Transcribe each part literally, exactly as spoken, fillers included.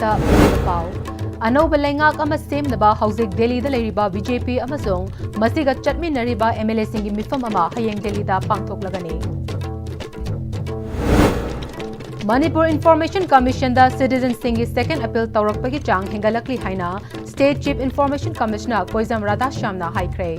ꯗ ꯄꯥꯎ꯫ ꯑꯅꯧꯕ ꯂꯩꯉꯥꯛ ꯑꯃ ꯁꯦꯝꯅꯕ ꯍꯧꯖꯤꯛ ꯗꯦꯜꯂꯤꯗ ꯂꯩꯔꯤꯕ ꯕꯤ ꯖꯦ ꯄꯤ ꯑꯃꯁꯨꯡ ꯃꯁꯤꯒ ꯆꯠꯃꯤꯟꯅꯔꯤꯕ ꯑꯦꯝ ꯑꯦꯜ ꯑꯦꯁꯤꯡꯒꯤ ꯃꯤꯐꯝ ꯑꯃ ꯍꯌꯦꯡ ꯗꯦꯜꯂꯤꯗ ꯄꯥꯡꯊꯣꯛꯂꯒꯅꯤ꯫ ꯃꯅꯤꯄꯨꯔ ꯏꯟꯐꯣꯔꯃꯦꯁꯟ ꯀꯃꯤꯁꯟꯗ ꯁꯤꯇꯤꯖꯟꯁꯤꯡꯒꯤ ꯁꯦꯀꯦꯟ ꯑꯄꯤꯜ ꯇꯧꯔꯛꯄꯒꯤ ꯆꯥꯡ ꯍꯦꯟꯒꯠꯂꯛꯂꯤ ꯍꯥꯏꯅ ꯁ꯭ꯇꯦꯠ ꯆꯤꯐ ꯏꯟꯐꯣꯔꯃꯦꯁꯟ ꯀꯃꯤꯁꯅꯔ ꯀꯣꯏꯖꯝ ꯔꯥꯙꯥꯁ꯭ꯌꯥꯝꯅ ꯍꯥꯏꯈ꯭ꯔꯦ꯫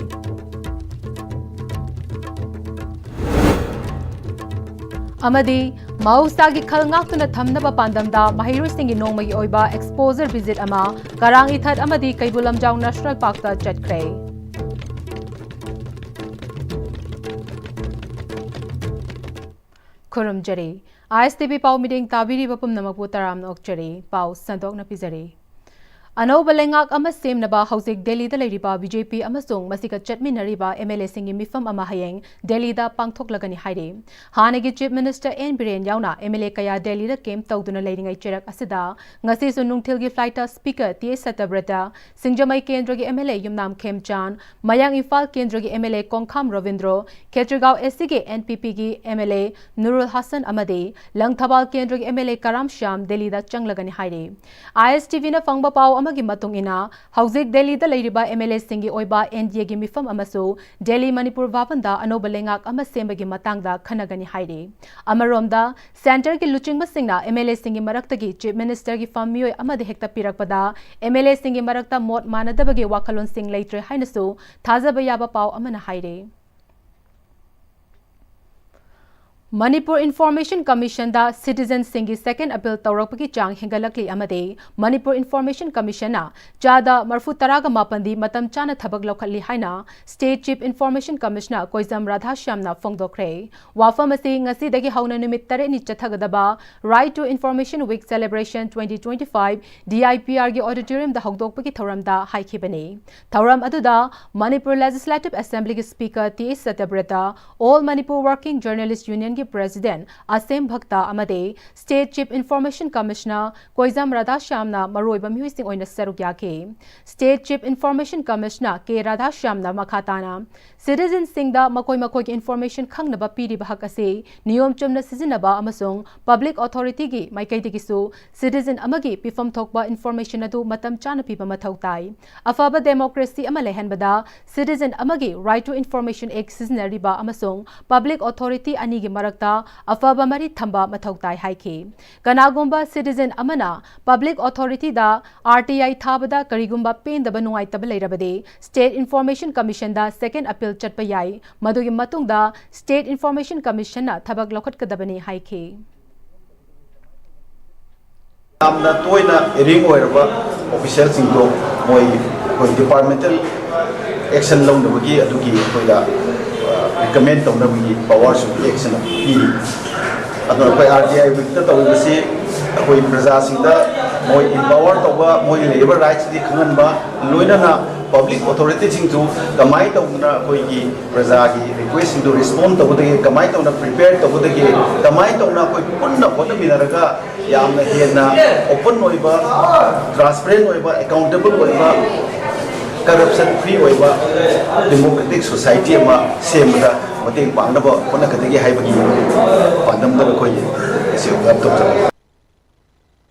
ꯑꯃꯗꯤ ꯃꯍꯧꯁꯥꯒꯤ ꯈꯜ ꯉꯥꯛꯇꯨꯅ ꯊꯝꯅꯕ ꯄꯥꯟꯗꯝꯗ ꯃꯍꯩꯔꯣꯏꯁꯤꯡꯒꯤ ꯅꯣꯡꯃꯒꯤ ꯑꯣꯏꯕ ꯑꯦꯛꯁꯄꯣꯖꯔ ꯚꯤꯖꯤꯠ ꯑꯃ ꯀꯔꯥꯡ ꯏꯊꯠ ꯑꯃꯗꯤ ꯀꯩꯕꯨꯜ ꯂꯝꯖꯥꯎ ꯅꯦꯁꯅꯦꯜ ꯄꯥꯔꯛꯇ ꯆꯠꯈ꯭ꯔꯦ꯫ ꯈꯨꯔꯨꯝꯖꯔꯤ꯫ ꯑꯥꯏ ꯑꯦꯁ ꯇꯤ ꯚꯤ ꯄꯥꯎ ꯃꯤꯠꯌꯦꯡ ꯇꯥꯕꯤꯔꯤꯕ ꯄꯨꯝꯅꯃꯛꯄꯨ ꯇꯔꯥꯝꯅ ꯑꯣꯛꯆꯔꯤ꯫ ꯄꯥꯎ ꯁꯟꯗꯣꯛꯅ ꯄꯤꯖꯔꯤ꯫ ꯑꯅꯧꯕ ꯂꯩꯉꯥꯛ ꯑꯃ ꯁꯦꯝꯅꯕ ꯍꯧꯖꯤꯛ ꯗꯦꯜꯂꯤꯗ ꯂꯩꯔꯤꯕ ꯕꯤ ꯖꯦ ꯄꯤ ꯑꯃꯁꯨꯡ ꯃꯁꯤꯒ ꯆꯠꯃꯤꯟꯅꯔꯤꯕ ꯑꯦꯝ ꯑꯦꯜ ꯑꯦꯁꯤꯡꯒꯤ ꯃꯤꯐꯝ ꯑꯃ ꯍꯌꯦꯡ ꯗꯦꯜꯂꯤꯗ ꯄꯥꯡꯊꯣꯛꯂꯒꯅꯤ ꯍꯥꯏꯔꯤ꯫ ꯍꯥꯟꯅꯒꯤ ꯆꯤꯐ ꯃꯤꯅꯤꯁꯇꯔ ꯑꯦꯟ ꯕꯤꯔꯦꯟ ꯌꯥꯎꯅ ꯑꯦꯝ ꯑꯦꯜ ꯑꯦ ꯀꯌꯥ ꯗꯦꯜꯂꯤꯗ ꯀꯦꯝꯞ ꯇꯧꯗꯨꯅ ꯂꯩꯔꯤꯉꯩ ꯆꯩꯔꯛ ꯑꯁꯤꯗ ꯉꯁꯤꯁꯨ ꯅꯨꯡꯊꯤꯜꯒꯤ ꯐ꯭ꯂꯥꯏꯠꯇ ꯁ꯭ꯄꯤꯀꯔ ꯇꯤ ꯑꯦꯁ ꯁꯇ꯭ꯌꯕ꯭ꯔꯇ, ꯁꯤꯡꯖꯃꯩ ꯀꯦꯟꯗ꯭ꯔꯒꯤ ꯑꯦꯝ ꯑꯦꯜ ꯑꯦ ꯌꯨꯝꯅꯥꯝ ꯈꯦꯝꯆꯥꯟ, ꯃꯌꯥꯡ ꯏꯝꯐꯥꯜ ꯀꯦꯟꯗ꯭ꯔꯒꯤ ꯑꯦꯝ ꯑꯦꯜ ꯑꯦ ꯀꯣꯡꯈꯥꯝ ꯔꯣꯕꯤꯟꯗ꯭ꯔꯣ, ꯈꯦꯇ꯭ꯔꯤꯒꯥꯎ ꯑꯦꯁ ꯁꯤꯒꯤ ꯑꯦꯟ ꯄꯤ ꯄꯤꯒꯤ ꯑꯦꯝ ꯑꯦꯜ ꯑꯦ ꯅꯨꯔꯨꯜ ꯍꯥꯁꯟ ꯑꯃꯗꯤ ꯂꯪꯊꯕꯥꯜ ꯀꯦꯟꯗ꯭ꯔꯒꯤ ꯑꯦꯝ ꯑꯦꯜ ꯑꯦ ꯀꯔꯥꯝ ꯁ꯭ꯌꯥꯝ ꯗꯦꯜꯂꯤꯗ ꯆꯪꯂꯒꯅꯤ ꯍꯥꯏꯔꯤ꯫ ꯑꯥꯏ ꯑꯦꯁ ꯇꯤ ꯚꯤꯅ ꯐꯪꯕ ꯄꯥꯎ ꯑꯃꯒꯤ ꯃꯇꯨꯡ ꯏꯟꯅ, ꯍꯧꯖꯤꯛ ꯗꯦꯜꯂꯤꯗ ꯂꯩꯔꯤꯕ ꯑꯦꯝ ꯑꯦꯜ ꯑꯦꯁꯤꯡꯒꯤ ꯑꯣꯏꯕ ꯑꯦꯟ ꯗꯤ ꯑꯦꯒꯤ ꯃꯤꯐꯝ ꯑꯃꯁꯨ ꯗꯦꯜꯂꯤ ꯃꯅꯤꯄꯨꯔ ꯚꯥꯕꯟꯗ ꯑꯅꯧꯕ ꯂꯩꯉꯥꯛ ꯑꯃ ꯁꯦꯝꯕꯒꯤ ꯃꯇꯥꯡꯗ ꯈꯟꯅꯒꯅꯤ ꯍꯥꯏꯔꯤ꯫ ꯑꯃꯔꯣꯝꯗ, ꯁꯦꯟꯇꯔꯒꯤ ꯂꯨꯆꯤꯡꯕꯁꯤꯡꯅ ꯑꯦꯝ ꯑꯦꯜ ꯑꯦꯁꯤꯡꯒꯤ ꯃꯔꯛꯇꯒꯤ ꯆꯤꯐ ꯃꯤꯅꯤꯁꯇꯔꯒꯤ ꯐꯝ ꯃꯤꯑꯣꯏ ꯑꯃꯗ ꯍꯦꯛꯇ ꯄꯤꯔꯛꯄꯗ ꯑꯦꯝ ꯑꯦꯜ ꯑꯦꯁꯤꯡꯒꯤ ꯃꯔꯛꯇ ꯃꯣꯠ ꯃꯥꯟꯅꯗꯕꯒꯤ ꯋꯥꯈꯜꯂꯣꯟꯁꯤꯡ ꯂꯩꯇ꯭ꯔꯦ ꯍꯥꯏꯅꯁꯨ ꯊꯥꯖꯕ ꯌꯥꯕ ꯄꯥꯎ ꯑꯃꯅ ꯍꯥꯏꯔꯤ꯫ ꯃꯅꯤꯄꯨꯔ ꯏꯟꯐꯣꯔꯃꯦꯁꯟ ꯀꯃꯤꯁꯟꯗ ꯁꯤꯇꯤꯖꯟꯁꯤꯡꯒꯤ ꯁꯦꯀꯦꯟ ꯑꯄꯤꯜ ꯇꯧꯔꯛꯄꯒꯤ ꯆꯥꯡ ꯍꯦꯟꯒꯠꯂꯛꯂꯤ ꯑꯃꯗꯤ ꯃꯅꯤꯄꯨꯔ ꯏꯟꯐꯣꯔꯃꯦꯁꯟ ꯀꯃꯤꯁꯟꯅ ꯆꯥꯗ ꯃꯔꯐꯨ ꯇꯔꯥꯒ ꯃꯥꯄꯟꯗꯤ ꯃꯇꯝ ꯆꯥꯅ ꯊꯕꯛ ꯂꯧꯈꯠꯂꯤ ꯍꯥꯏꯅ ꯁ꯭ꯇꯦꯠ ꯆꯤꯐ ꯏꯟꯐꯣꯔꯃꯦꯁꯟ ꯀꯃꯤꯁꯅꯔ ꯀꯣꯏꯖꯝ ꯔꯥꯙꯥꯁ꯭ꯌꯥꯝꯅ ꯐꯣꯡꯗꯣꯛꯈ꯭ꯔꯦ꯫ ꯋꯥꯐꯝ ꯑꯁꯤ ꯉꯁꯤꯗꯒꯤ ꯍꯧꯅ ꯅꯨꯃꯤꯠ ꯇꯔꯦꯠꯅꯤ ꯆꯠꯊꯒꯗꯕ Right to Information Week Celebration twenty twenty-five D I P R ꯒꯤ auditorium ꯗ ꯍꯧꯗꯣꯛꯄꯒꯤ ꯊꯧꯔꯝꯗ ꯍꯥꯏꯈꯤꯕꯅꯤ꯫ ꯊꯧꯔꯝ ꯑꯗꯨꯗ ꯃꯅꯤꯄꯨꯔ ꯂꯦꯖꯤꯁꯂꯦꯇꯤꯚ ꯑꯦꯁꯦꯝꯕ꯭ꯂꯤꯒꯤ ꯁ꯭ꯄꯤꯀꯔ ꯇꯤ ꯑꯦꯁ ꯁꯇ꯭ꯌꯕ꯭ꯔꯇ, All Manipur Working Journalist Union ꯒꯤ President ꯑꯁꯦꯝ ꯚꯛꯇ ꯑꯃꯗꯤ State Chief Information Commissioner ꯀꯣꯏꯖꯝ ꯔꯥꯙꯥꯁ꯭ꯌꯥꯝꯅ ꯃꯔꯨꯑꯣꯏꯕ ꯃꯤꯑꯣꯏꯁꯤꯡ ꯑꯣꯏꯅ ꯁꯔꯨꯛ ꯌꯥꯈꯤ꯫ State Chief Information Commissioner ꯀꯦ ꯔꯥꯙꯥꯁ꯭ꯌꯥꯝꯅ ꯃꯈꯥ ꯇꯥꯅ citizenꯁꯤꯡꯗ ꯃꯈꯣꯏ ꯃꯈꯣꯏꯒꯤ information ꯈꯪꯅꯕ ꯄꯤꯔꯤꯕ ꯍꯛ ꯑꯁꯤ ꯅꯤꯌꯣꯝ ꯆꯨꯝꯅ ꯁꯤꯖꯤꯟꯅꯕ ꯑꯃꯁꯨꯡ public authorityꯒꯤ ꯃꯥꯏꯀꯩꯗꯒꯤꯁꯨ citizen ꯑꯃꯒꯤ ꯄꯤꯐꯝ ꯊꯣꯛꯄ information ꯑꯗꯨ ꯃꯇꯝ ꯆꯥꯅ ꯄꯤꯕ ꯃꯊꯧ ꯇꯥꯏ꯫ ꯑꯐꯕ democracy ꯑꯃ ꯂꯩꯍꯟꯕꯗ citizen ꯑꯃꯒꯤ Right to Information Act ꯁꯤꯖꯤꯟꯅꯔꯤꯕ ꯑꯃꯁꯨꯡ public authority ꯑꯅꯤꯒꯤ ꯃꯔꯛꯇ ꯑꯐꯕ ꯃꯔꯤ ꯊꯝꯕ ꯃꯊꯧ ꯇꯥꯏ ꯍꯥꯏꯈꯤ꯫ ꯀꯅꯥꯒꯨꯝꯕ citizen ꯑꯃꯅ public authorityꯗ RTI ꯊꯥꯕꯗ ꯀꯔꯤꯒꯨꯝꯕ ꯄꯦꯟꯗꯕ ꯅꯨꯡꯉꯥꯏꯇꯕ ꯂꯩꯔꯕꯗꯤ State Information Commissionꯗ second appeal ꯆꯠꯄ ꯌꯥꯏ꯫ ꯃꯗꯨꯒꯤ ꯃꯇꯨꯡꯗ State Information Commissionꯅ ꯊꯕꯛ ꯂꯧꯈꯠꯀꯗꯕꯅꯤ ꯍꯥꯏꯈꯤ꯫ ꯌꯥꯝꯅ ꯇꯣꯏꯅ erring ꯑꯣꯏꯔꯕ officialꯁꯤꯡꯗꯣ ꯃꯣꯏ ꯑꯩꯈꯣꯏ departmental action ꯂꯧꯅꯕꯒꯤ ꯑꯗꯨꯒꯤ ꯑꯩꯈꯣꯏꯗ recommend ꯇꯧꯅꯕꯒꯤ powerꯁꯨ Actꯅ ꯄꯤꯔꯤ꯫ ꯑꯗꯨꯅ ꯑꯩꯈꯣꯏ RTI weekꯇ ꯇꯧꯔꯤꯕꯁꯤ ꯑꯩꯈꯣꯏ ꯄ꯭ꯔꯖꯥꯁꯤꯡꯗ ꯃꯣꯏ empower ꯇꯧꯕ, ꯃꯣꯏꯒꯤ ꯂꯩꯔꯤꯕ rightsꯇꯤ ꯈꯪꯍꯟꯕ, ꯂꯣꯏꯅꯅ public authorityꯁꯤꯡꯁꯨ ꯀꯃꯥꯏꯅ ꯇꯧꯗꯅ ꯑꯩꯈꯣꯏꯒꯤ ꯄ꯭ꯔꯖꯥꯒꯤ requestꯁꯤꯡꯗꯨ respond ꯇꯧꯒꯗꯒꯦ, ꯀꯃꯥꯏꯅ ꯇꯧꯅ prepare ꯇꯧꯒꯗꯒꯦ, ꯀꯃꯥꯏꯅ ꯇꯧꯅ ꯑꯩꯈꯣꯏ ꯄꯨꯟꯅ ꯍꯣꯠꯅꯃꯤꯟꯅꯔꯒ ꯌꯥꯝꯅ ꯍꯦꯟꯅ open ꯑꯣꯏꯕ, transparent ꯑꯣꯏꯕ, accountable ꯑꯣꯏꯕ, corruption free ꯑꯣꯏꯕ democratic society ꯑꯃ ꯁꯦꯝꯕꯗ ꯃꯇꯦꯡ ꯄꯥꯡꯅꯕ ꯍꯣꯠꯅꯒꯗꯒꯦ ꯍꯥꯏꯕꯒꯤ ꯄꯥꯟꯗꯝꯗ ꯑꯩꯈꯣꯏ ꯉꯁꯤ observe ꯇꯧꯖꯕꯅꯤ꯫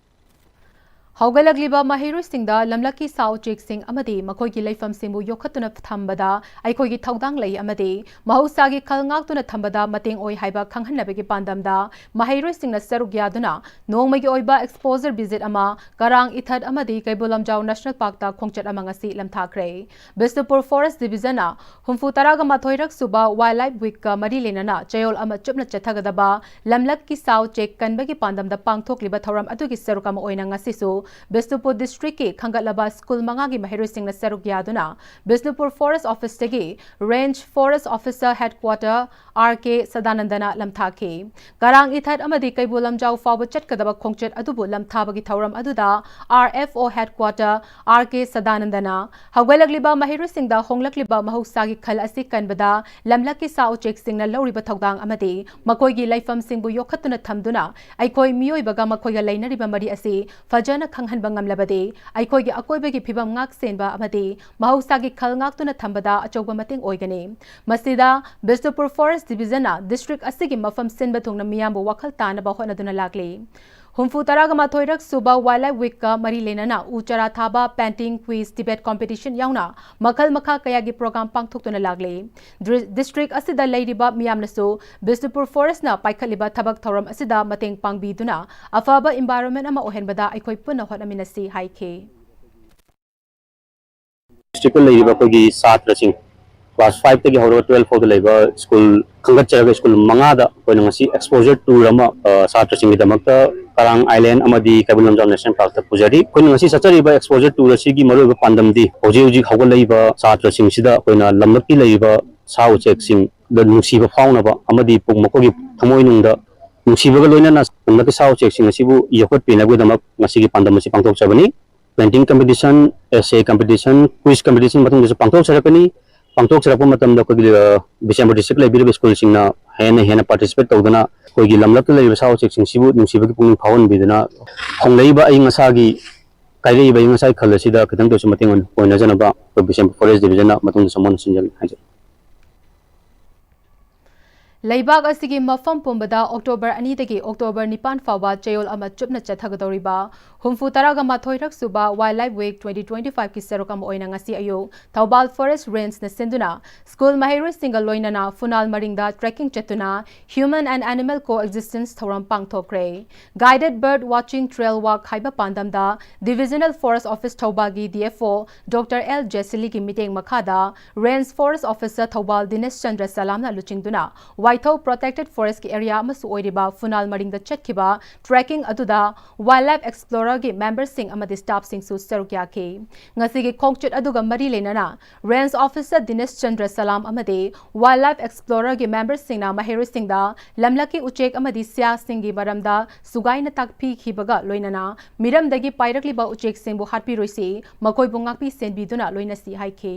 ꯍꯧꯒꯠꯂꯛꯂꯤꯕ ꯃꯍꯩꯔꯣꯏꯁꯤꯡꯗ ꯂꯝꯂꯛꯀꯤ ꯁꯥ ꯎꯆꯦꯛꯁꯤꯡ ꯑꯃꯗꯤ ꯃꯈꯣꯏꯒꯤ ꯂꯩꯐꯝꯁꯤꯡꯕꯨ ꯌꯣꯛꯈꯠꯇꯨꯅ ꯊꯝꯕꯗ ꯑꯩꯈꯣꯏꯒꯤ ꯊꯧꯗꯥꯡ ꯂꯩ ꯑꯃꯗꯤ ꯃꯍꯧꯁꯥꯒꯤ ꯈꯜ ꯉꯥꯛꯇꯨꯅ ꯊꯝꯕꯗ ꯃꯇꯦꯡ ꯑꯣꯏ ꯍꯥꯏꯕ ꯈꯪꯍꯟꯅꯕꯒꯤ ꯄꯥꯟꯗꯝꯗ ꯃꯍꯩꯔꯣꯏꯁꯤꯡꯅ ꯁꯔꯨꯛ ꯌꯥꯗꯨꯅ ꯅꯣꯡꯃꯒꯤ ꯑꯣꯏꯕ exposure visit ꯑꯃ ꯀꯔꯥꯡ ꯏꯊꯠ ꯑꯃꯗꯤ ꯀꯩꯕꯨꯜ ꯂꯝꯖꯥꯎ National Parkꯇ ꯈꯣꯡꯆꯠ ꯑꯃ ꯉꯁꯤ ꯂꯝꯊꯥꯈ꯭ꯔꯦ꯫ ꯕꯤꯁꯅꯨꯄꯨꯔ Forest Divisionꯅ ꯍꯨꯝꯐꯨ ꯇꯔꯥꯒ ꯃꯥꯊꯣꯏꯔꯛ ꯁꯨꯕ Wildlife Weekꯀ ꯃꯔꯤ ꯂꯩꯅꯅ ꯆꯌꯣꯜ ꯑꯃ ꯆꯨꯞꯅ ꯆꯠꯊꯒꯗꯕ ꯂꯝꯂꯛꯀꯤ ꯁꯥ ꯎꯆꯦꯛ ꯀꯟꯕꯒꯤ ꯄꯥꯟꯗꯝꯗ ꯄꯥꯡꯊꯣꯛꯂꯤꯕ ꯊꯧꯔꯝ ꯑꯗꯨꯒꯤ ꯁꯔꯨꯛ ꯑꯃ ꯑꯣꯏꯅ ꯉꯁꯤꯁꯨ ꯕꯤꯁꯅꯨꯄꯨꯔ ꯗꯤꯁꯇ꯭ꯔꯤꯛꯀꯤ ꯈꯟꯒꯠꯂꯕ ꯁ꯭ꯀꯨꯜ ꯃꯉꯥꯒꯤ ꯃꯍꯩꯔꯣꯏꯁꯤꯡꯅ ꯁꯔꯨꯛ ꯌꯥꯗꯨꯅ ꯕꯤꯁꯅꯨꯄꯨꯔ ꯐꯣꯔꯦꯁ ꯑꯣꯐꯤꯁꯇꯒꯤ range forest officer headquarter R K ꯁꯗꯥꯅꯟꯗꯅ ꯂꯝꯊꯥꯈꯤ꯫ ꯀꯔꯥꯡ ꯏꯊꯠ ꯑꯃꯗꯤ ꯀꯩꯕꯨꯜ ꯂꯝꯖꯥꯎ ꯐꯥꯎꯕ ꯆꯠꯀꯗꯕ ꯈꯣꯡꯆꯠ ꯑꯗꯨꯕꯨ ꯂꯝꯊꯥꯕꯒꯤ ꯊꯧꯔꯝ ꯑꯗꯨꯗ R F O headquarter R K ꯁꯗꯥꯅꯟꯗꯅ ꯍꯧꯒꯠꯂꯛꯂꯤꯕ ꯃꯍꯩꯔꯣꯏꯁꯤꯡꯗ ꯍꯣꯡꯂꯛꯂꯤꯕ ꯃꯍꯧꯁꯥꯒꯤ ꯈꯜ ꯑꯁꯤ ꯀꯟꯕꯗ ꯂꯝꯂꯛꯀꯤ ꯁꯥ ꯎꯆꯦꯛꯁꯤꯡꯅ ꯂꯧꯔꯤꯕ ꯊꯧꯗꯥꯡ ꯑꯃꯗꯤ ꯃꯈꯣꯏꯒꯤ ꯂꯩꯐꯝꯁꯤꯡꯕꯨ ꯌꯣꯛꯈꯠꯇꯨꯅ ꯊꯝꯗꯨꯅ ꯑꯩꯈꯣꯏ ꯃꯤꯑꯣꯏꯕꯒ ꯃꯈꯣꯏꯒ ꯂꯩꯅꯔꯤꯕ ꯃꯔꯤ ꯑꯁꯤ ꯐꯖꯅ ꯈꯪꯍꯟꯕ ꯉꯝꯂꯕꯗꯤ ꯑꯩꯈꯣꯏꯒꯤ ꯑꯀꯣꯏꯕꯒꯤ ꯐꯤꯕꯝ ꯉꯥꯛ ꯁꯦꯟꯕ ꯑꯃꯗꯤ ꯃꯍꯧꯁꯥꯒꯤ ꯈꯜ ꯉꯥꯛꯇꯨꯅ ꯊꯝꯕꯗ ꯑꯆꯧꯕ ꯃꯇꯦꯡ ꯑꯣꯏꯒꯅꯤ꯫ ꯃꯁꯤꯗ ꯕꯤꯁꯅꯨꯄꯨꯔ ꯐꯣꯔꯦꯁ ꯗꯤꯕꯤꯖꯟꯅ ꯗꯤꯁꯇ꯭ꯔꯤꯛ ꯑꯁꯤꯒꯤ ꯃꯐꯝ ꯁꯤꯟꯕ ꯊꯨꯡꯅ ꯃꯤꯌꯥꯝꯕꯨ ꯋꯥꯈꯜ ꯇꯥꯅꯕ ꯍꯣꯠꯅꯗꯨꯅ ꯂꯥꯛꯂꯤ꯫ ꯍꯨꯝꯐꯨ ꯇꯔꯥꯒ ꯃꯥꯊꯣꯏꯔꯛ ꯁꯨꯕ ꯋꯥꯏꯜ ꯂꯥꯏꯐ ꯋꯤꯛꯀ ꯃꯔꯤ ꯂꯩꯅꯅ ꯎ ꯆꯥꯔꯥ ꯊꯥꯕ, ꯄꯦꯟꯇꯤꯡ, ꯀ꯭ꯋꯤꯖ, ꯗꯤꯕꯦꯠ ꯀꯣꯝꯄꯤꯇꯤꯁꯟ ꯌꯥꯎꯅ ꯃꯈꯜ ꯃꯈꯥ ꯀꯌꯥꯒꯤ ꯄ꯭ꯔꯣꯒ꯭ꯔꯥꯝ ꯄꯥꯡꯊꯣꯛꯇꯨꯅ ꯂꯥꯛꯂꯤ꯫ ꯗ꯭ꯔꯤ-, ꯗꯤꯁꯇ꯭ꯔꯤꯛ ꯑꯁꯤꯗ ꯂꯩꯔꯤꯕ ꯃꯤꯌꯥꯝꯅꯁꯨ ꯕꯤꯁꯅꯨꯄꯨꯔ ꯐꯣꯔꯦꯁꯅ ꯄꯥꯏꯈꯠꯂꯤꯕ ꯊꯕꯛ ꯊꯧꯔꯝ ꯑꯁꯤꯗ ꯃꯇꯦꯡ ꯄꯥꯡꯕꯤꯗꯨꯅ ꯑꯐꯕ ꯏꯟꯚꯥꯏꯔꯣꯟꯃꯦꯟ ꯑꯃ ꯑꯣꯏꯍꯟꯕꯗ ꯑꯩꯈꯣꯏ ꯄꯨꯟꯅ ꯍꯣꯠꯅꯃꯤꯟꯅꯁꯤ ꯍꯥꯏꯈꯤ꯫ ꯗꯤꯁꯇ꯭ꯔꯤꯛꯇ ꯂꯩꯔꯤꯕ ꯑꯩꯈꯣꯏꯒꯤ ꯁꯥꯇ꯭ꯔꯁꯤꯡ, ꯀ꯭ꯂꯥꯁ ꯐꯥꯏꯚꯇꯒꯤ ꯍꯧꯔꯒ ꯇꯨꯋꯦꯜꯐ ꯐꯥꯎꯗ ꯂꯩꯕ ꯁ꯭ꯀꯨꯜ ꯈꯟꯒꯠꯆꯔꯒ ꯁ꯭ꯀꯨꯜ ꯃꯉꯥꯗ ꯑꯩꯈꯣꯏꯅ ꯉꯁꯤ ꯑꯦꯛꯁꯄꯣꯖꯔ ꯇꯨꯔ ꯑꯃ, ꯑ, ꯁꯥꯇ꯭ꯔꯁꯤꯡꯒꯤꯗꯃꯛꯇ ꯀꯔꯥꯡ ꯑꯥꯏꯂꯦꯟ ꯑꯃꯗꯤ ꯀꯩꯕꯨꯜ ꯂꯝꯖꯥꯎ ꯅꯦꯁꯅꯦꯜ ꯄꯥꯔꯛꯇ ꯄꯨꯖꯔꯤ꯫ ꯑꯩꯈꯣꯏꯅ ꯉꯁꯤ ꯆꯠꯆꯔꯤꯕ ꯑꯦꯛꯁꯄꯣꯖꯔ ꯇꯨꯔ ꯑꯁꯤꯒꯤ ꯃꯔꯨꯑꯣꯏꯕ ꯄꯥꯟꯗꯝꯗꯤ ꯍꯧꯖꯤꯛ ꯍꯧꯖꯤꯛ ꯍꯧꯒꯠꯂꯛꯏꯕ ꯁꯥꯇ꯭ꯔꯁꯤꯡꯁꯤꯗ ꯑꯩꯈꯣꯏꯅ ꯂꯝꯂꯛꯀꯤ ꯂꯩꯔꯤꯕ ꯁꯥ ꯎꯆꯦꯛꯁꯤꯡꯗ ꯅꯨꯡꯁꯤꯕ ꯐꯥꯎꯅꯕ ꯑꯃꯗꯤ ꯄꯨꯛ-, ꯃꯈꯣꯏꯒꯤ ꯊꯃꯣꯏꯅꯨꯡꯗ ꯅꯨꯡꯁꯤꯕꯒ ꯂꯣꯏꯅꯅ ꯂꯝꯂꯛꯀꯤ ꯁꯥ ꯎꯆꯦꯛꯁꯤꯡ ꯑꯁꯤꯕꯨ ꯌꯣꯛꯈꯠꯄꯤꯅꯕꯒꯤꯗꯃꯛ ꯉꯁꯤꯒꯤ ꯄꯥꯟꯗꯝ ꯑꯁꯤ ꯄꯥꯡꯊꯣꯛꯆꯕꯅꯤ꯫ Painting competition, essay competition, quiz competition ꯃꯇꯨꯡꯗꯁꯨ ꯄꯥꯡꯊꯣꯛꯆꯔꯛꯀꯅꯤ꯫ ꯄꯥꯡꯊꯣꯛꯆꯔꯛꯄ ꯃꯇꯝꯗ ꯑꯩꯈꯣꯏꯒꯤ, ꯑ, ꯕꯤꯁꯦꯝꯄꯨꯔ ꯗꯤꯁꯇ꯭ꯔꯤꯛ ꯂꯩꯕꯤꯔꯤꯕ ꯁ꯭ꯀꯨꯜꯁꯤꯡꯅ ꯍꯦꯟꯅ ꯍꯦꯟꯅ ꯄꯥꯔꯇꯤꯁꯤꯄꯦꯠ ꯇꯧꯗꯨꯅ ꯑꯩꯈꯣꯏꯒꯤ ꯂꯝꯂꯛꯇ ꯂꯩꯔꯤꯕ ꯁꯥ ꯎꯆꯦꯛꯁꯤꯡꯁꯤꯕꯨ ꯅꯨꯡꯁꯤꯕꯒꯤ ꯄꯨꯛꯅꯤꯡ ꯐꯥꯎꯍꯟꯕꯤꯗꯨꯅ ꯍꯣꯡꯂꯛꯏꯕ ꯑꯏꯪ ꯑꯁꯥꯒꯤ, ꯀꯥꯏꯔꯛꯏꯕ ꯑꯏꯪ ꯑꯁꯥꯒꯤ ꯈꯜ ꯑꯁꯤꯗ ꯈꯤꯇꯪꯗ ꯑꯣꯏꯔꯁꯨ ꯃꯇꯦꯡ ꯑꯣꯏꯅ-, ꯑꯣꯏꯅꯖꯅꯕ ꯑꯩꯈꯣꯏ ꯕꯤꯁꯦꯝꯄꯨꯔ ꯐꯣꯔꯦꯁ ꯗꯤꯕꯤꯖꯟꯅ ꯃꯇꯨꯡꯗꯁꯨ ꯃꯣꯟ ꯁꯤꯟꯖꯒꯦ ꯍꯥꯏꯖꯔꯤ꯫ ꯂꯩꯕꯥꯛ ꯑꯁꯤꯒꯤ ꯃꯐꯝ ꯄꯨꯝꯕꯗ ꯑꯣꯛꯇꯣꯕꯔ ꯑꯅꯤꯗꯒꯤ ꯑꯣꯛꯇꯣꯕꯔ ꯅꯤꯄꯥꯟ ꯐꯥꯎꯕ ꯆꯌꯣꯜ ꯑꯃ ꯆꯨꯞꯅ ꯆꯠꯊꯒꯗꯧꯔꯤꯕ ꯍꯨꯝꯐꯨ ꯇꯔꯥꯒ ꯃꯥꯊꯣꯏꯔꯛ ꯁꯨꯕ wild life week twenty twenty ꯐꯥꯏꯚꯀꯤ ꯁꯔꯨꯛ ꯑꯃ ꯑꯣꯏꯅ ꯉꯁꯤ ꯑꯌꯨꯛ ꯊꯧꯕꯥꯜ ꯐꯣꯔꯦꯁ ꯔꯦꯟꯖꯅ ꯁꯤꯟꯗꯨꯅ ꯁ꯭ꯀꯨꯜ ꯃꯍꯩꯔꯣꯏꯁꯤꯡꯒ ꯂꯣꯏꯅꯅ ꯐꯨꯅꯥꯜ ꯃꯔꯤꯡꯗ ꯇ꯭ꯔꯦꯛꯀꯤꯡ ꯆꯠꯇꯨꯅ Human and Animal Coexistence ꯊꯧꯔꯝ ꯄꯥꯡꯊꯣꯛꯈ꯭ꯔꯦ꯫ Guided Bird Watching Trail Walk ꯍꯥꯏꯕ ꯄꯥꯟꯗꯝꯗ Divisional Forest Office ꯊꯧꯕꯥꯜꯒꯤ D F O doctor L ꯖꯦꯁꯤꯂꯤꯒꯤ ꯃꯤꯠꯌꯦꯡ ꯃꯈꯥꯗ range forest officer Thoubal Dinesh Chandra ꯁꯂꯥꯝꯅ ꯂꯨꯆꯤꯡꯗꯨꯅ ꯃꯥꯏꯊꯧ Protected Forestꯀꯤ area ꯑꯃꯁꯨ ꯑꯣꯏꯔꯤꯕ ꯐꯨꯅꯥꯜ ꯃꯔꯤꯡꯗ ꯆꯠꯈꯤꯕ trekking ꯑꯗꯨꯗ Wildlife Explorerꯒꯤ memberꯁꯤꯡ ꯑꯃꯗꯤ staffꯁꯤꯡꯁꯨ ꯁꯔꯨꯛ ꯌꯥꯈꯤ꯫ ꯉꯁꯤꯒꯤ ꯈꯣꯡꯆꯠ ꯑꯗꯨꯒ ꯃꯔꯤ ꯂꯩꯅꯅ Range Officer ꯗꯤꯅꯦꯁ ꯆꯟꯗ꯭ꯔ ꯁꯂꯥꯝ ꯑꯃꯗꯤ Wildlife Explorerꯒꯤ memberꯁꯤꯡꯅ ꯃꯍꯩꯔꯣꯏꯁꯤꯡꯗ ꯂꯝꯂꯛꯀꯤ ꯎꯆꯦꯛ ꯑꯃꯗꯤ ꯁꯥꯁꯤꯡꯒꯤ ꯃꯔꯝꯗ ꯁꯨꯒꯥꯏꯅ ꯇꯥꯛꯄꯤꯈꯤꯕꯒ ꯂꯣꯏꯅꯅ ꯃꯤꯔꯝꯗꯒꯤ ꯄꯥꯏꯔꯛꯂꯤꯕ ꯎꯆꯦꯛꯁꯤꯡꯕꯨ ꯍꯥꯠꯄꯤꯔꯣꯏꯁꯤ, ꯃꯈꯣꯏꯕꯨ ꯉꯥꯛꯄꯤ ꯁꯦꯟꯕꯤꯗꯨꯅ ꯂꯣꯏꯅꯁꯤ ꯍꯥꯏꯈꯤ꯫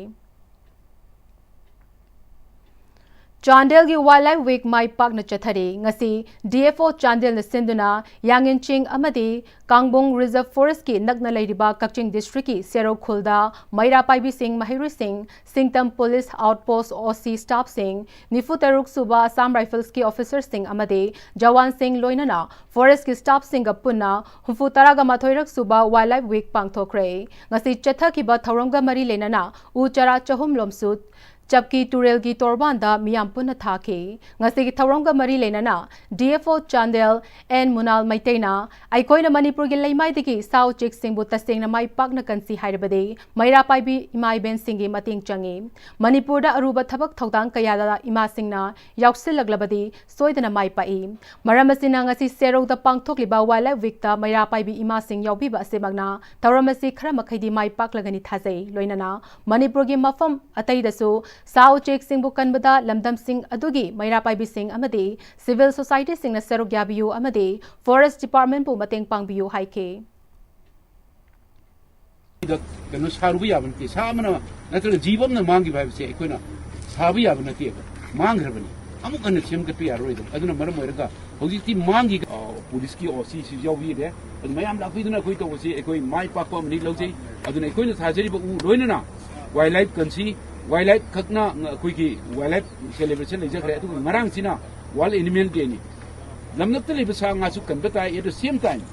ꯆꯥꯟꯗꯦꯜꯒꯤ Wildlife Week ꯃꯥꯏ ꯄꯥꯛꯅ ꯆꯠꯊꯔꯤ꯫ ꯉꯁꯤ D F O ꯆꯥꯟꯗꯦꯜꯅ ꯁꯤꯟꯗꯨꯅ ꯌꯥꯉꯤꯟ ꯆꯤꯡ ꯑꯃꯗꯤ ꯀꯥꯡꯕꯨꯡ Reserve Forestꯀꯤ ꯅꯛꯅ ꯂꯩꯔꯤꯕ ꯀꯛꯆꯤꯡ districtꯀꯤ ꯁꯦꯔꯧ ꯈꯨꯜꯗ ꯃꯩꯔꯥ ꯄꯥꯏꯕꯤꯁꯤꯡ, ꯃꯍꯩꯔꯣꯏꯁꯤꯡ, ꯁꯤꯡꯇꯝ Police Outpost O C staffꯁꯤꯡ, ꯅꯤꯐꯨ ꯇꯔꯨꯛ ꯁꯨꯕ Assam Riflesꯀꯤ officerꯁꯤꯡ ꯑꯃꯗꯤ ꯖꯋꯥꯟꯁꯤꯡ ꯂꯣꯏꯅꯅ forestꯀꯤ staffꯁꯤꯡꯒ ꯄꯨꯟꯅ ꯍꯨꯝꯐꯨ ꯇꯔꯥꯒ ꯃꯥꯊꯣꯏꯔꯛ ꯁꯨꯕ Wildlife Week ꯄꯥꯡꯊꯣꯛꯈ꯭ꯔꯦ꯫ ꯉꯁꯤ ꯆꯠꯊꯈꯤꯕ ꯊꯧꯔꯝꯒ ꯃꯔꯤ ꯂꯩꯅꯅ ꯎ ꯆꯥꯔꯥ ꯆꯍꯨꯝ ꯂꯣꯝꯁꯨ ꯆꯞꯀꯤ ꯇꯨꯔꯦꯜꯒꯤ ꯇꯣꯔꯕꯥꯟꯗ ꯃꯤꯌꯥꯝ ꯄꯨꯟꯅ ꯊꯥꯈꯤ꯫ ꯉꯁꯤꯒꯤ ꯊꯧꯔꯝꯒ ꯃꯔꯤ ꯂꯩꯅꯅ D F O Chandel N Munal ꯃꯩꯇꯩꯅ ꯑꯩꯈꯣꯏꯅ ꯃꯅꯤꯄꯨꯔꯒꯤ ꯂꯩꯃꯥꯏꯗꯒꯤ ꯁꯥ ꯎꯆꯦꯛꯁꯤꯡꯕꯨ ꯇꯁꯦꯡꯅ ꯃꯥꯏ ꯄꯥꯛꯅ ꯀꯟꯁꯤ ꯍꯥꯏꯔꯕꯗꯤ ꯃꯩꯔꯥ ꯄꯥꯏꯕꯤ ꯏꯃꯥ ꯏꯕꯦꯟꯁꯤꯡꯒꯤ ꯃꯇꯦꯡ ꯆꯪꯏ꯫ ꯃꯅꯤꯄꯨꯔꯗ ꯑꯔꯨꯕ ꯊꯕꯛ ꯊꯧꯗꯥꯡ ꯀꯌꯥꯗ ꯏꯃꯥꯁꯤꯡꯅ ꯌꯥꯎꯁꯤꯜꯂꯛꯂꯕꯗꯤ ꯁꯣꯏꯗꯅ ꯃꯥꯏ ꯄꯥꯛꯏ꯫ ꯃꯔꯝ ꯑꯁꯤꯅ ꯉꯁꯤ ꯁꯦꯔꯧꯗ ꯄꯥꯡꯊꯣꯛꯂꯤꯕ Wildlife Weekꯇ ꯃꯩꯔꯥ ꯄꯥꯏꯕꯤ ꯏꯃꯥꯁꯤꯡ ꯌꯥꯎꯕꯤꯕ ꯑꯁꯤꯃꯛꯅ ꯊꯧꯔꯝ ꯑꯁꯤ ꯈꯔ ꯃꯈꯩꯗꯤ ꯃꯥꯏ ꯄꯥꯛꯂꯒꯅꯤ ꯊꯥꯖꯩ꯫ ꯂꯣꯏꯅꯅ ꯃꯅꯤꯄꯨꯔꯒꯤ ꯃꯐꯝ ꯑꯇꯩꯗꯁꯨ ꯁꯥ ꯎꯆꯦꯛꯁꯤꯡꯕꯨ ꯀꯟꯕꯗ ꯂꯝꯗꯝꯁꯤꯡ ꯑꯗꯨꯒꯤ ꯃꯩꯔꯥ ꯄꯥꯏꯕꯤꯁꯤꯡ ꯑꯃꯗꯤ civil societyꯁꯤꯡꯅ ꯁꯔꯨꯛ ꯌꯥꯕꯤꯌꯨ ꯑꯃꯗꯤ Forest Departmentꯄꯨ ꯃꯇꯦꯡ ꯄꯥꯡꯕꯤꯌꯨ ꯍꯥꯏꯈꯤ꯫ ꯀꯩꯅꯣ ꯁꯥꯔꯨꯕ ꯌꯥꯕ ꯅꯠꯇꯦ꯫ ꯁꯥ ꯑꯃꯅ ꯅꯠꯇ꯭ꯔꯒ ꯖꯤꯕ ꯑꯃꯅ ꯃꯥꯡꯈꯤꯕ ꯍꯥꯏꯕꯁꯦ ꯑꯩꯈꯣꯏꯅ ꯁꯥꯕ ꯌꯥꯕ ꯅꯠꯇꯦꯕ꯫ ꯃꯥꯡꯈ꯭ꯔꯕꯅꯤ, ꯑꯃꯨꯛ ꯍꯟꯅ ꯁꯦꯝꯒꯠꯄ ꯌꯥꯔꯔꯣꯏꯗꯕ꯫ ꯑꯗꯨꯅ ꯃꯔꯝ ꯑꯣꯏꯔꯒ ꯍꯧꯖꯤꯛꯇꯤ ꯃꯥꯡꯈꯤ꯫ ꯑ, ꯄꯨꯂꯤꯁꯀꯤ ꯑꯣ ꯁꯤꯁꯨ ꯌꯥꯎꯕꯤꯔꯦ꯫ ꯑꯗꯨ ꯃꯌꯥꯝ ꯂꯥꯛꯄꯤꯗꯨꯅ ꯑꯩꯈꯣꯏ ꯇꯧꯕꯁꯤ ꯑꯩꯈꯣꯏ ꯃꯥꯏ ꯄꯥꯛꯄ ꯑꯃꯅꯤ ꯂꯧꯖꯩ꯫ ꯑꯗꯨꯅ ꯑꯩꯈꯣꯏꯅ ꯊꯥꯖꯔꯤꯕ ꯎ ꯂꯣꯏꯅꯅ Wildlife ꯀꯟꯁꯤ, Wildlife ꯈꯛꯅ ꯑꯩꯈꯣꯏꯒꯤ Wildlife celebration ꯂꯩꯖꯈ꯭ꯔꯦ꯫ ꯑꯗꯨꯒ ꯉꯔꯥꯡꯁꯤꯅ World Animal Dayꯅꯤ꯫ ꯂꯝꯂꯛꯇ ꯂꯩꯕ ꯁꯥ ꯉꯥꯁꯨ ꯀꯟꯕ ꯇꯥꯏ꯫ At the same time,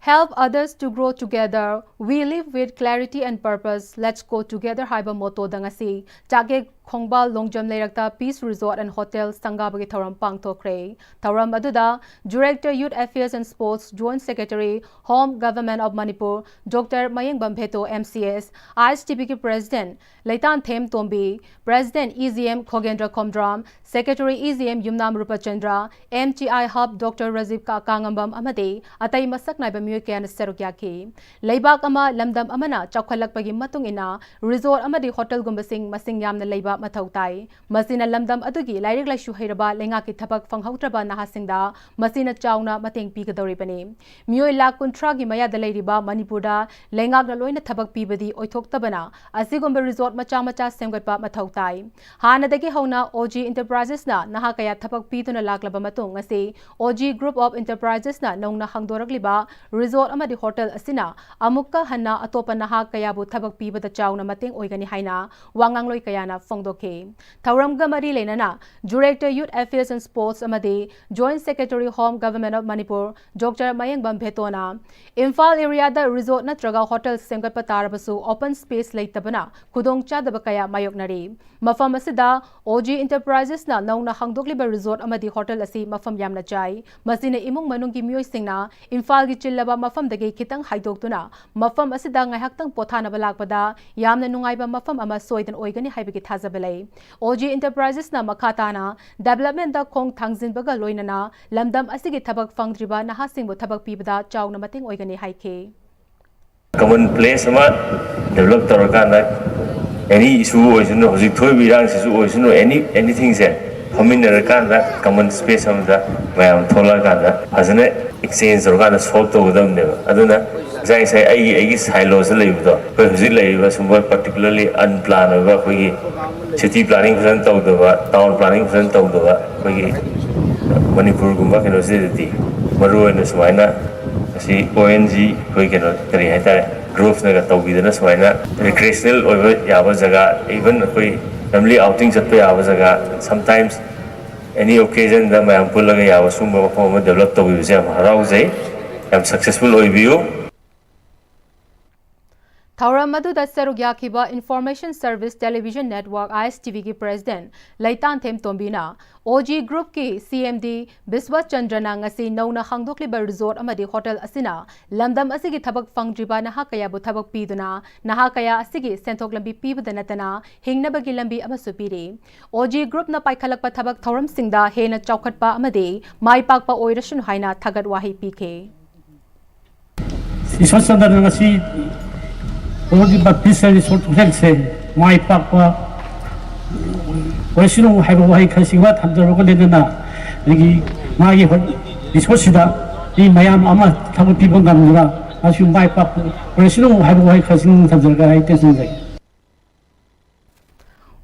Help others to grow together, we live with clarity and purpose, let's go together ꯍꯥꯏꯕ mottoꯗ ꯉꯁꯤ ꯆꯥꯛꯌꯦꯛ ꯊꯣꯡꯕꯥꯜ Longjam ꯂꯩꯔꯛꯇ Peace Resort and Hotel ꯁꯪꯒꯥꯕꯒꯤ ꯊꯧꯔꯝ ꯄꯥꯡꯊꯣꯛꯈ꯭ꯔꯦ꯫ ꯊꯧꯔꯝ ꯑꯗꯨꯗ Director Youth Affairs and Sports, Joint Secretary, Home Government of Manipur, Doctor Mayengbam ꯚꯦꯇꯣ, M C S, I S T Bꯒꯤ President ꯂꯩꯇꯥꯟꯊꯦꯝ Tombi, President E G M ꯈꯣꯒꯦꯟꯗ꯭ꯔ Khomdram, Secretary E G M Yumnam ꯔꯨꯄꯆꯟꯗ꯭ꯔ, M T I Hub Doctor Rajiv ꯀꯥ-, ꯀꯥꯉꯝꯕꯝ ꯑꯃꯗꯤ ꯑꯇꯩ ꯃꯁꯛ ꯅꯥꯏꯕ ꯃꯤꯑꯣꯏ ꯀꯌꯥꯅ ꯁꯔꯨꯛ ꯌꯥꯈꯤ꯫ ꯂꯩꯕꯥꯛ ꯑꯃ, ꯂꯝꯗꯝ ꯑꯃꯅ ꯆꯥꯎꯈꯠꯂꯛꯄꯒꯤ ꯃꯇꯨꯡ ꯏꯟꯅ resort ꯑꯃꯗꯤ ꯍꯣꯇꯦꯜꯒꯨꯝꯕꯁꯤꯡ ꯃꯁꯤꯡ ꯌꯥꯝꯅ ꯂꯩꯕ ꯃꯊꯧ ꯇꯥꯏ꯫ ꯃꯁꯤꯅ ꯂꯝꯗꯝ ꯑꯗꯨꯒꯤ ꯂꯥꯏꯔꯤꯛ ꯂꯥꯏꯁꯨ ꯍꯩꯔꯕ ꯂꯩꯉꯥꯛꯀꯤ ꯊꯕꯛ ꯐꯪꯍꯧꯗ꯭ꯔꯕ ꯅꯍꯥꯁꯤꯡꯗ ꯃꯁꯤꯅ ꯆꯥꯎꯅ ꯃꯇꯦꯡ ꯄꯤꯒꯗꯧꯔꯤꯕꯅꯤ꯫ ꯃꯤꯑꯣꯏ ꯂꯥꯈ ꯀꯨꯟꯊ꯭ꯔꯥꯒꯤ ꯃꯌꯥꯗ ꯂꯩꯔꯤꯕ ꯃꯅꯤꯄꯨꯔꯗ ꯂꯩꯉꯥꯛꯅ ꯂꯣꯏꯅ ꯊꯕꯛ ꯄꯤꯕꯗꯤ ꯑꯣꯏꯊꯣꯛꯇꯕꯅ ꯑꯁꯤꯒꯨꯝꯕ resort ꯃꯆꯥ ꯃꯆꯥ ꯁꯦꯝꯒꯠꯄ ꯃꯊꯧ ꯇꯥꯏ꯫ ꯍꯥꯟꯅꯗꯒꯤ ꯍꯧꯅ O G Enterprisesꯅ ꯅꯍꯥ ꯀꯌꯥ ꯊꯕꯛ ꯄꯤꯗꯨꯅ ꯂꯥꯛꯂꯕ ꯃꯇꯨꯡ ꯉꯁꯤ O G Group of Enterprisesꯅ ꯅꯧꯅ ꯍꯥꯡꯗꯣꯔꯛꯂꯤꯕ resort ꯑꯃꯗꯤ ꯍꯣꯇꯦꯜ ꯑꯁꯤꯅ ꯑꯃꯨꯛꯀ ꯍꯟꯅ ꯑꯇꯣꯞꯄ ꯅꯍꯥ ꯀꯌꯥꯕꯨ ꯊꯕꯛ ꯄꯤꯕꯗ ꯆꯥꯎꯅ ꯃꯇꯦꯡ ꯑꯣꯏꯒꯅꯤ ꯍꯥꯏꯅ ꯋꯥꯉꯥꯡꯂꯣꯏ ꯀꯌꯥꯅ ꯐꯣꯡꯗꯣꯛꯈꯤ꯫ ꯊꯧꯔꯝꯒ ꯃꯔꯤ ꯂꯩꯅꯅ Director Youth Affairs and Sports ꯑꯃꯗꯤ Joint Secretary Home Government of Manipur Doctor Mayengbam ꯚꯦꯇꯣꯅ ꯏꯝꯐꯥꯜ areaꯗ resort ꯅꯠꯇ꯭ꯔꯒ ꯍꯣꯇꯦꯜ ꯁꯦꯝꯒꯠꯄ ꯇꯥꯔꯕꯁꯨ open space ꯂꯩꯇꯕꯅ ꯈꯨꯗꯣꯡꯆꯥꯗꯕ ꯀꯌꯥ ꯃꯥꯌꯣꯛꯅꯔꯤ꯫ ꯃꯐꯝ ꯑꯁꯤꯗ O G Enterprisesꯅ ꯅꯧꯅ ꯍꯥꯡꯗꯣꯛꯂꯤꯕ resort ꯑꯃꯗꯤ ꯍꯣꯇꯦꯜ ꯑꯁꯤ ꯃꯐꯝ ꯌꯥꯝꯅ ꯆꯥꯏ꯫ ꯃꯁꯤꯅ ꯏꯃꯨꯡ ꯃꯅꯨꯡꯒꯤ ꯃꯤꯑꯣꯏꯁꯤꯡꯅ ꯏꯝꯐꯥꯜꯒꯤ ꯆꯤꯜꯂꯕ ꯃꯐꯝꯗꯒꯤ ꯈꯤꯇꯪ ꯍꯥꯏꯗꯣꯛꯇꯨꯅ ꯃꯐꯝ ꯑꯁꯤꯗ ꯉꯥꯏꯍꯥꯛꯇꯪ ꯄꯣꯊꯥꯅꯕ ꯂꯥꯛꯄꯗ ꯌꯥꯝꯅ ꯅꯨꯡꯉꯥꯏꯕ ꯃꯐꯝ ꯑꯃ ꯁꯣꯏꯗꯅ ꯑꯣꯏꯒꯅꯤ ꯍꯥꯏꯕꯒꯤ ꯊꯥꯖꯕ ꯂꯩ꯫ O G Enterprisesꯅ ꯃꯈꯥ ꯇꯥꯅ developmentꯇ ꯈꯣꯡ ꯊꯥꯡꯖꯤꯟꯕꯒ ꯂꯣꯏꯅꯅ ꯂꯝꯗꯝ ꯑꯁꯤꯒꯤ ꯊꯕꯛ ꯐꯪꯗ꯭ꯔꯤꯕ ꯅꯍꯥꯁꯤꯡꯕꯨ ꯊꯕꯛ ꯄꯤꯕꯗ ꯆꯥꯎꯅ ꯃꯇꯦꯡ ꯑꯣꯏꯒꯅꯤ ꯍꯥꯏꯈꯤ꯫ Common place ꯑꯃ develop ꯇꯧꯔꯀꯥꯟꯗ any issue ꯑꯣꯏꯁꯅꯨ, ꯍꯧꯖꯤꯛ ꯊꯣꯛꯏꯕ ꯏꯔꯥꯡꯁꯤꯁꯨ ꯑꯣꯏꯁꯅꯨ, any anythingꯁꯦ ꯐꯝꯃꯤꯟꯅꯔꯀꯥꯟꯗ common space ꯑꯃꯗ ꯃꯌꯥꯝ ꯊꯣꯛꯂꯛꯑꯀꯥꯟꯗ ꯐꯖꯅ exchange ꯇꯧꯔꯀꯥꯟꯗ solve ꯇꯧꯒꯗꯕꯅꯦꯕ꯫ ꯑꯗꯨꯅ ꯉꯁꯥꯏ ꯉꯁꯥꯏ ꯑꯩꯒꯤ ꯑꯩꯒꯤ siloꯁꯗ ꯂꯩꯕꯗꯣ, ꯑꯩꯈꯣꯏ ꯍꯧꯖꯤꯛ ꯂꯩꯔꯤꯕ ꯁꯨꯝꯕ particularly unplanned ꯑꯣꯏꯕ ꯑꯩꯈꯣꯏꯒꯤ city planning ꯐꯖꯅ ꯇꯧꯗꯕ, town planning ꯐꯖꯅ ꯇꯧꯗꯕ ꯑꯩꯈꯣꯏꯒꯤ ꯃꯅꯤꯄꯨꯔꯒꯨꯝꯕ ꯀꯩꯅꯣꯁꯤꯗꯗꯤ ꯃꯔꯨꯑꯣꯏꯅ ꯁꯨꯃꯥꯏꯅ ꯑꯁꯤ O N G ꯑꯩꯈꯣꯏ ꯀꯩꯅꯣ ꯀꯔꯤ ꯍꯥꯏꯇꯥꯔꯦ, groupsꯅꯒ ꯇꯧꯕꯤꯗꯅ ꯁꯨꯃꯥꯏꯅ recreational ꯑꯣꯏꯕ ꯌꯥꯕ ꯖꯒꯥ, even ꯑꯩꯈꯣꯏ family outing ꯆꯠꯄ ꯌꯥꯕ ꯖꯒꯥ, sometimes any occasionꯗ ꯃꯌꯥꯝ ꯄꯨꯜꯂꯒ ꯌꯥꯕ ꯁꯨꯝꯕ ꯃꯐꯝ ꯑꯃ develop ꯇꯧꯕꯤꯕꯁꯦ ꯌꯥꯝ ꯍꯔꯥꯎꯖꯩ꯫ ꯌꯥꯝ successful ꯑꯣꯏꯕꯤꯌꯨ꯫ ꯊꯧꯔꯝ ꯑꯗꯨꯗ ꯁꯔꯨꯛ ꯌꯥꯈꯤꯕ Information Service Television Network, I S T V ꯒꯤ President ꯂꯩꯇꯥꯟꯊꯦꯝ ꯇꯣꯝꯕꯤꯅ O G Group ꯀꯤ C M D ꯕꯤꯁ꯭ꯋꯥꯆꯟꯗ꯭ꯔꯅ ꯉꯁꯤ ꯅꯧꯅ ꯍꯥꯡꯗꯣꯛꯂꯤꯕ resort ꯑꯃꯗꯤ hotel ꯑꯁꯤꯅ ꯂꯝꯗꯝ ꯑꯁꯤꯒꯤ ꯊꯕꯛ ꯐꯪꯗ꯭ꯔꯤꯕ ꯅꯍꯥ ꯀꯌꯥꯕꯨ ꯊꯕꯛ ꯄꯤꯗꯨꯅ ꯅꯍꯥ ꯀꯌꯥ ꯑꯁꯤꯒꯤ ꯁꯦꯟꯊꯣꯛ ꯂꯝꯕꯤ ꯄꯤꯕꯗ ꯅꯠꯇꯅ ꯍꯤꯡꯅꯕꯒꯤ ꯂꯝꯕꯤ ꯑꯃꯁꯨ ꯄꯤꯔꯤ꯫ O G Group ꯅ ꯄꯥꯏꯈꯠꯂꯛꯄ ꯊꯕꯛ ꯊꯧꯔꯝꯁꯤꯡꯗ ꯍꯦꯟꯅ ꯆꯥꯎꯈꯠꯄ ꯑꯃꯗꯤ ꯃꯥꯏ ꯄꯥꯛꯄ ꯑꯣꯏꯔꯁꯅꯨ ꯍꯥꯏꯅ ꯊꯥꯒꯠ ꯋꯥꯍꯩ ꯄꯤꯈꯤ꯫ ꯏꯁ꯭ꯋꯔ ꯆꯟꯗ꯭ꯔꯅ ꯉꯁꯤ ꯍꯧꯔꯛꯂꯤꯕ ꯕꯤꯁ ꯔꯤꯁꯣꯔꯠ ꯍꯣꯇꯦꯜꯁꯦ ꯃꯥꯏ ꯄꯥꯛꯄ ꯑꯣꯏꯁꯅꯨ ꯍꯥꯏꯕ ꯋꯥꯍꯩ ꯈꯔꯁꯤꯒ ꯊꯝꯖꯔꯒ ꯂꯣꯏꯅꯅ ꯑꯩꯒꯤ ꯃꯥꯒꯤ ꯔꯤꯁꯣꯔꯠꯁꯤꯗ ꯃꯤ ꯃꯌꯥꯝ ꯑꯃ ꯊꯕꯛ ꯄꯤꯕ ꯉꯝꯗꯨꯅ ꯃꯁꯤ ꯃꯥꯏ ꯄꯥꯛꯄ ꯑꯣꯏꯁꯅꯨ ꯍꯥꯏꯕ ꯋꯥꯍꯩ ꯈꯔꯁꯤ ꯊꯝꯖꯔꯒ ꯑꯩ ꯇꯦꯟꯁꯤꯟꯖꯒꯦ꯫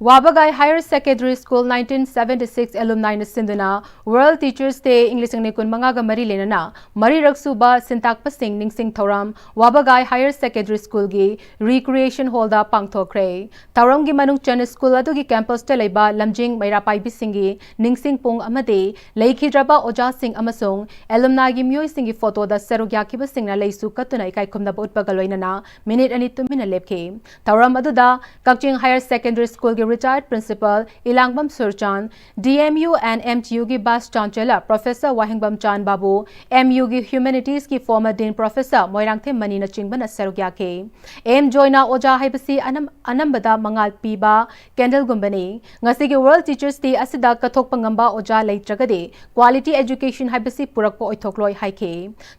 ꯋꯥꯕꯒꯥꯏ Higher Secondary School nineteen seventy six alumni ꯅ ꯁꯤꯟꯗꯨꯅ World Teachers Day ꯏꯪ ꯂꯤꯁꯤꯡ ꯑꯅꯤ ꯀꯨꯟ ꯃꯉꯥꯒ ꯃꯔꯤ ꯂꯩꯅꯅ ꯃꯔꯤꯔꯛ ꯁꯨꯕ ꯁꯤꯟꯇꯥꯛꯄꯁꯤꯡ ꯅꯤꯡꯁꯤꯡ ꯊꯧꯔꯝ ꯋꯥꯕꯒꯥꯏ Higher Secondary School ꯒꯤ Recreation Hall ꯗ ꯄꯥꯡꯊꯣꯛꯈ꯭ꯔꯦ꯫ ꯊꯧꯔꯝꯒꯤ ꯃꯅꯨꯡ ꯆꯟꯅ school ꯑꯗꯨꯒꯤ campus ꯇ ꯂꯩꯕ ꯂꯝꯖꯤꯡ ꯃꯩꯔꯥ ꯄꯥꯏꯕꯤꯁꯤꯡꯒꯤ ꯅꯤꯡꯁꯤꯡ ꯄꯨꯡ ꯑꯃꯗꯤ ꯂꯩꯈꯤꯗ꯭ꯔꯕ ꯑꯣꯖꯥꯁꯤꯡ ꯑꯃꯁꯨꯡ alumni ꯒꯤ ꯃꯤꯑꯣꯏꯁꯤꯡꯒꯤ photo ꯗ ꯁꯔꯨꯛ ꯌꯥꯈꯤꯕꯁꯤꯡꯅ ꯂꯩꯁꯨ ꯀꯠꯇꯨꯅ ꯏꯀꯥꯏ ꯈꯨꯝꯅꯕ ꯎꯠꯄꯒ ꯂꯣꯏꯅꯅ minute ꯑꯅꯤ ꯇꯨꯃꯤꯟꯅ ꯂꯦꯞꯈꯤ꯫ ꯊꯧꯔꯝ ꯑꯗꯨꯗ ꯀꯛꯆꯤꯡ Higher Secondary School ꯒꯤ retired principal ꯏꯂꯥꯡꯕꯝ ꯁꯨꯔꯆꯥꯟ, D M U and M T U ꯒꯤ Vice Chancellor Professor ꯋꯥꯍꯦꯡꯕꯝ ꯆꯥꯟ ꯕꯥꯕꯨ, M U ꯒꯤ Humanities ꯀꯤ former Dean Professor ꯃꯣꯏꯔꯥꯡꯊꯦꯝ ꯃꯅꯤꯅꯆꯤꯡꯕꯅ ꯁꯔꯨꯛ ꯌꯥꯈꯤ꯫ ꯑꯦꯝ ꯖꯣꯏꯅ ꯑꯣꯖꯥ ꯍꯥꯏꯕꯁꯤ ꯑꯅꯝ-, ꯑꯅꯝꯕꯗ ꯃꯉꯥꯜ ꯄꯤꯕ candle ꯒꯨꯝꯕꯅꯤ꯫ ꯉꯁꯤꯒꯤ World Teachers Day ꯑꯁꯤꯗ ꯀꯠꯊꯣꯛꯄ ꯉꯝꯕ ꯑꯣꯖꯥ ꯂꯩꯇ꯭ꯔꯒꯗꯤ quality education ꯍꯥꯏꯕꯁꯤ ꯄꯨꯔꯛꯄ ꯑꯣꯏꯊꯣꯛꯂꯣꯏ ꯍꯥꯏꯈꯤ꯫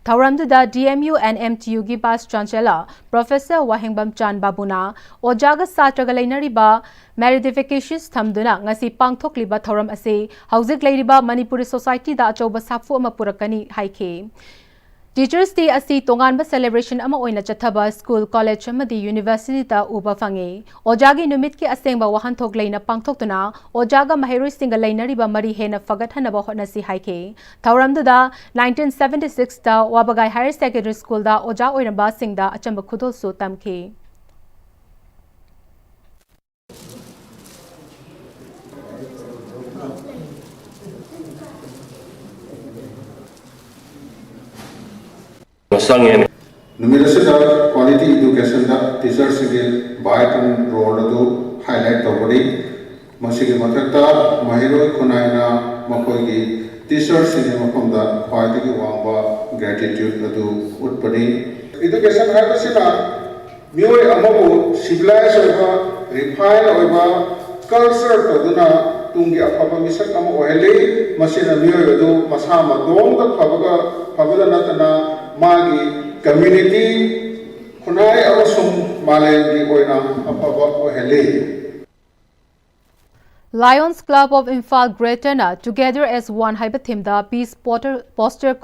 ꯊꯧꯔꯝꯗꯨꯗ D M U and M T U ꯒꯤ Vice Chancellor Professor ꯋꯥꯍꯦꯡꯕꯝ ꯆꯥꯟ ꯕꯥꯕꯨꯅ ꯑꯣꯖꯥꯒ ꯁꯥꯇ꯭ꯔꯒ ꯂꯩꯅꯔꯤꯕ meridifications ꯊꯝꯗꯨꯅ ꯉꯁꯤ ꯄꯥꯡꯊꯣꯛꯂꯤꯕ ꯊꯧꯔꯝ ꯑꯁꯤ ꯍꯧꯖꯤꯛ ꯂꯩꯔꯤꯕ ꯃꯅꯤꯄꯨꯔꯤ society ꯗ ꯑꯆꯧꯕ ꯁꯥꯐꯨ ꯑꯃ ꯄꯨꯔꯛꯀꯅꯤ ꯍꯥꯏꯈꯤ꯫ Teachers Day ꯑꯁꯤ ꯇꯣꯉꯥꯟꯕ celebration ꯑꯃ ꯑꯣꯏꯅ ꯆꯠꯊꯕ school, college ꯑꯃꯗꯤ university ꯗ ꯎꯕ ꯐꯪꯉꯤ꯫ ꯑꯣꯖꯥꯒꯤ ꯅꯨꯃꯤꯠꯀꯤ ꯑꯁꯦꯡꯕ ꯋꯥꯍꯟꯊꯣꯛ ꯂꯩꯅ ꯄꯥꯡꯊꯣꯛꯇꯨꯅ ꯑꯣꯖꯥꯒ ꯃꯍꯩꯔꯣꯏꯁꯤꯡꯒ ꯂꯩꯅꯔꯤꯕ ꯃꯔꯤ ꯍꯦꯟꯅ ꯐꯒꯠꯍꯟꯅꯕ ꯍꯣꯠꯅꯁꯤ ꯍꯥꯏꯈꯤ꯫ ꯊꯧꯔꯝꯗꯨꯗ nineteen seventy six ꯇ ꯋꯥꯕꯒꯥꯏ Higher Secondary School ꯗ ꯑꯣꯖꯥ ꯑꯣꯏꯔꯝꯕꯁꯤꯡꯗ ꯑꯆꯝꯕ ꯈꯨꯗꯣꯜꯁꯨ ꯇꯝꯈꯤ꯫ ꯆꯪꯉꯦꯅꯦ꯫ ꯅꯨꯃꯤꯠ ꯑꯁꯤꯗ quality educationꯗ teacherꯁꯤꯡꯒꯤ vital role ꯑꯗꯨ highlight ꯇꯧꯕꯅꯤ꯫ ꯃꯁꯤꯒꯤ ꯃꯊꯛꯇ ꯃꯍꯩꯔꯣꯏ ꯈꯨꯟꯅꯥꯏꯅ ꯃꯈꯣꯏꯒꯤ teacherꯁꯤꯡꯒꯤ ꯃꯐꯝꯗ ꯈ꯭ꯋꯥꯏꯗꯒꯤ ꯋꯥꯡꯕ gratitude ꯑꯗꯨ ꯎꯠꯄꯅꯤ꯫ Education ꯍꯥꯏꯕꯁꯤꯅ ꯃꯤꯑꯣꯏ ꯑꯃꯕꯨ civilized ꯑꯣꯏꯕ, refine ꯑꯣꯏꯕ, culture ꯇꯧꯗꯨꯅ ꯇꯨꯡꯒꯤ ꯑꯐꯕ ꯃꯤꯁꯛ ꯑꯃ ꯑꯣꯏꯍꯜꯂꯤ꯫ ꯃꯁꯤꯅ ꯃꯤꯑꯣꯏ ꯑꯗꯨ ꯃꯁꯥ ꯃꯇꯣꯝꯇ ꯐꯕꯒ ꯐꯕꯗ ꯅꯠꯇꯅ ꯃꯥꯒꯤ community, ꯈꯨꯟꯅꯥꯏ ꯑꯃꯁꯨꯡ ꯃꯥꯂꯦꯝꯒꯤ ꯑꯣꯏꯅ ꯑꯐꯕ ꯑꯣꯏꯍꯜꯂꯤ꯫ Lions Club of Imphal Greaterꯅ Together as One ꯍꯥꯏꯕ themeꯗ Peace Poster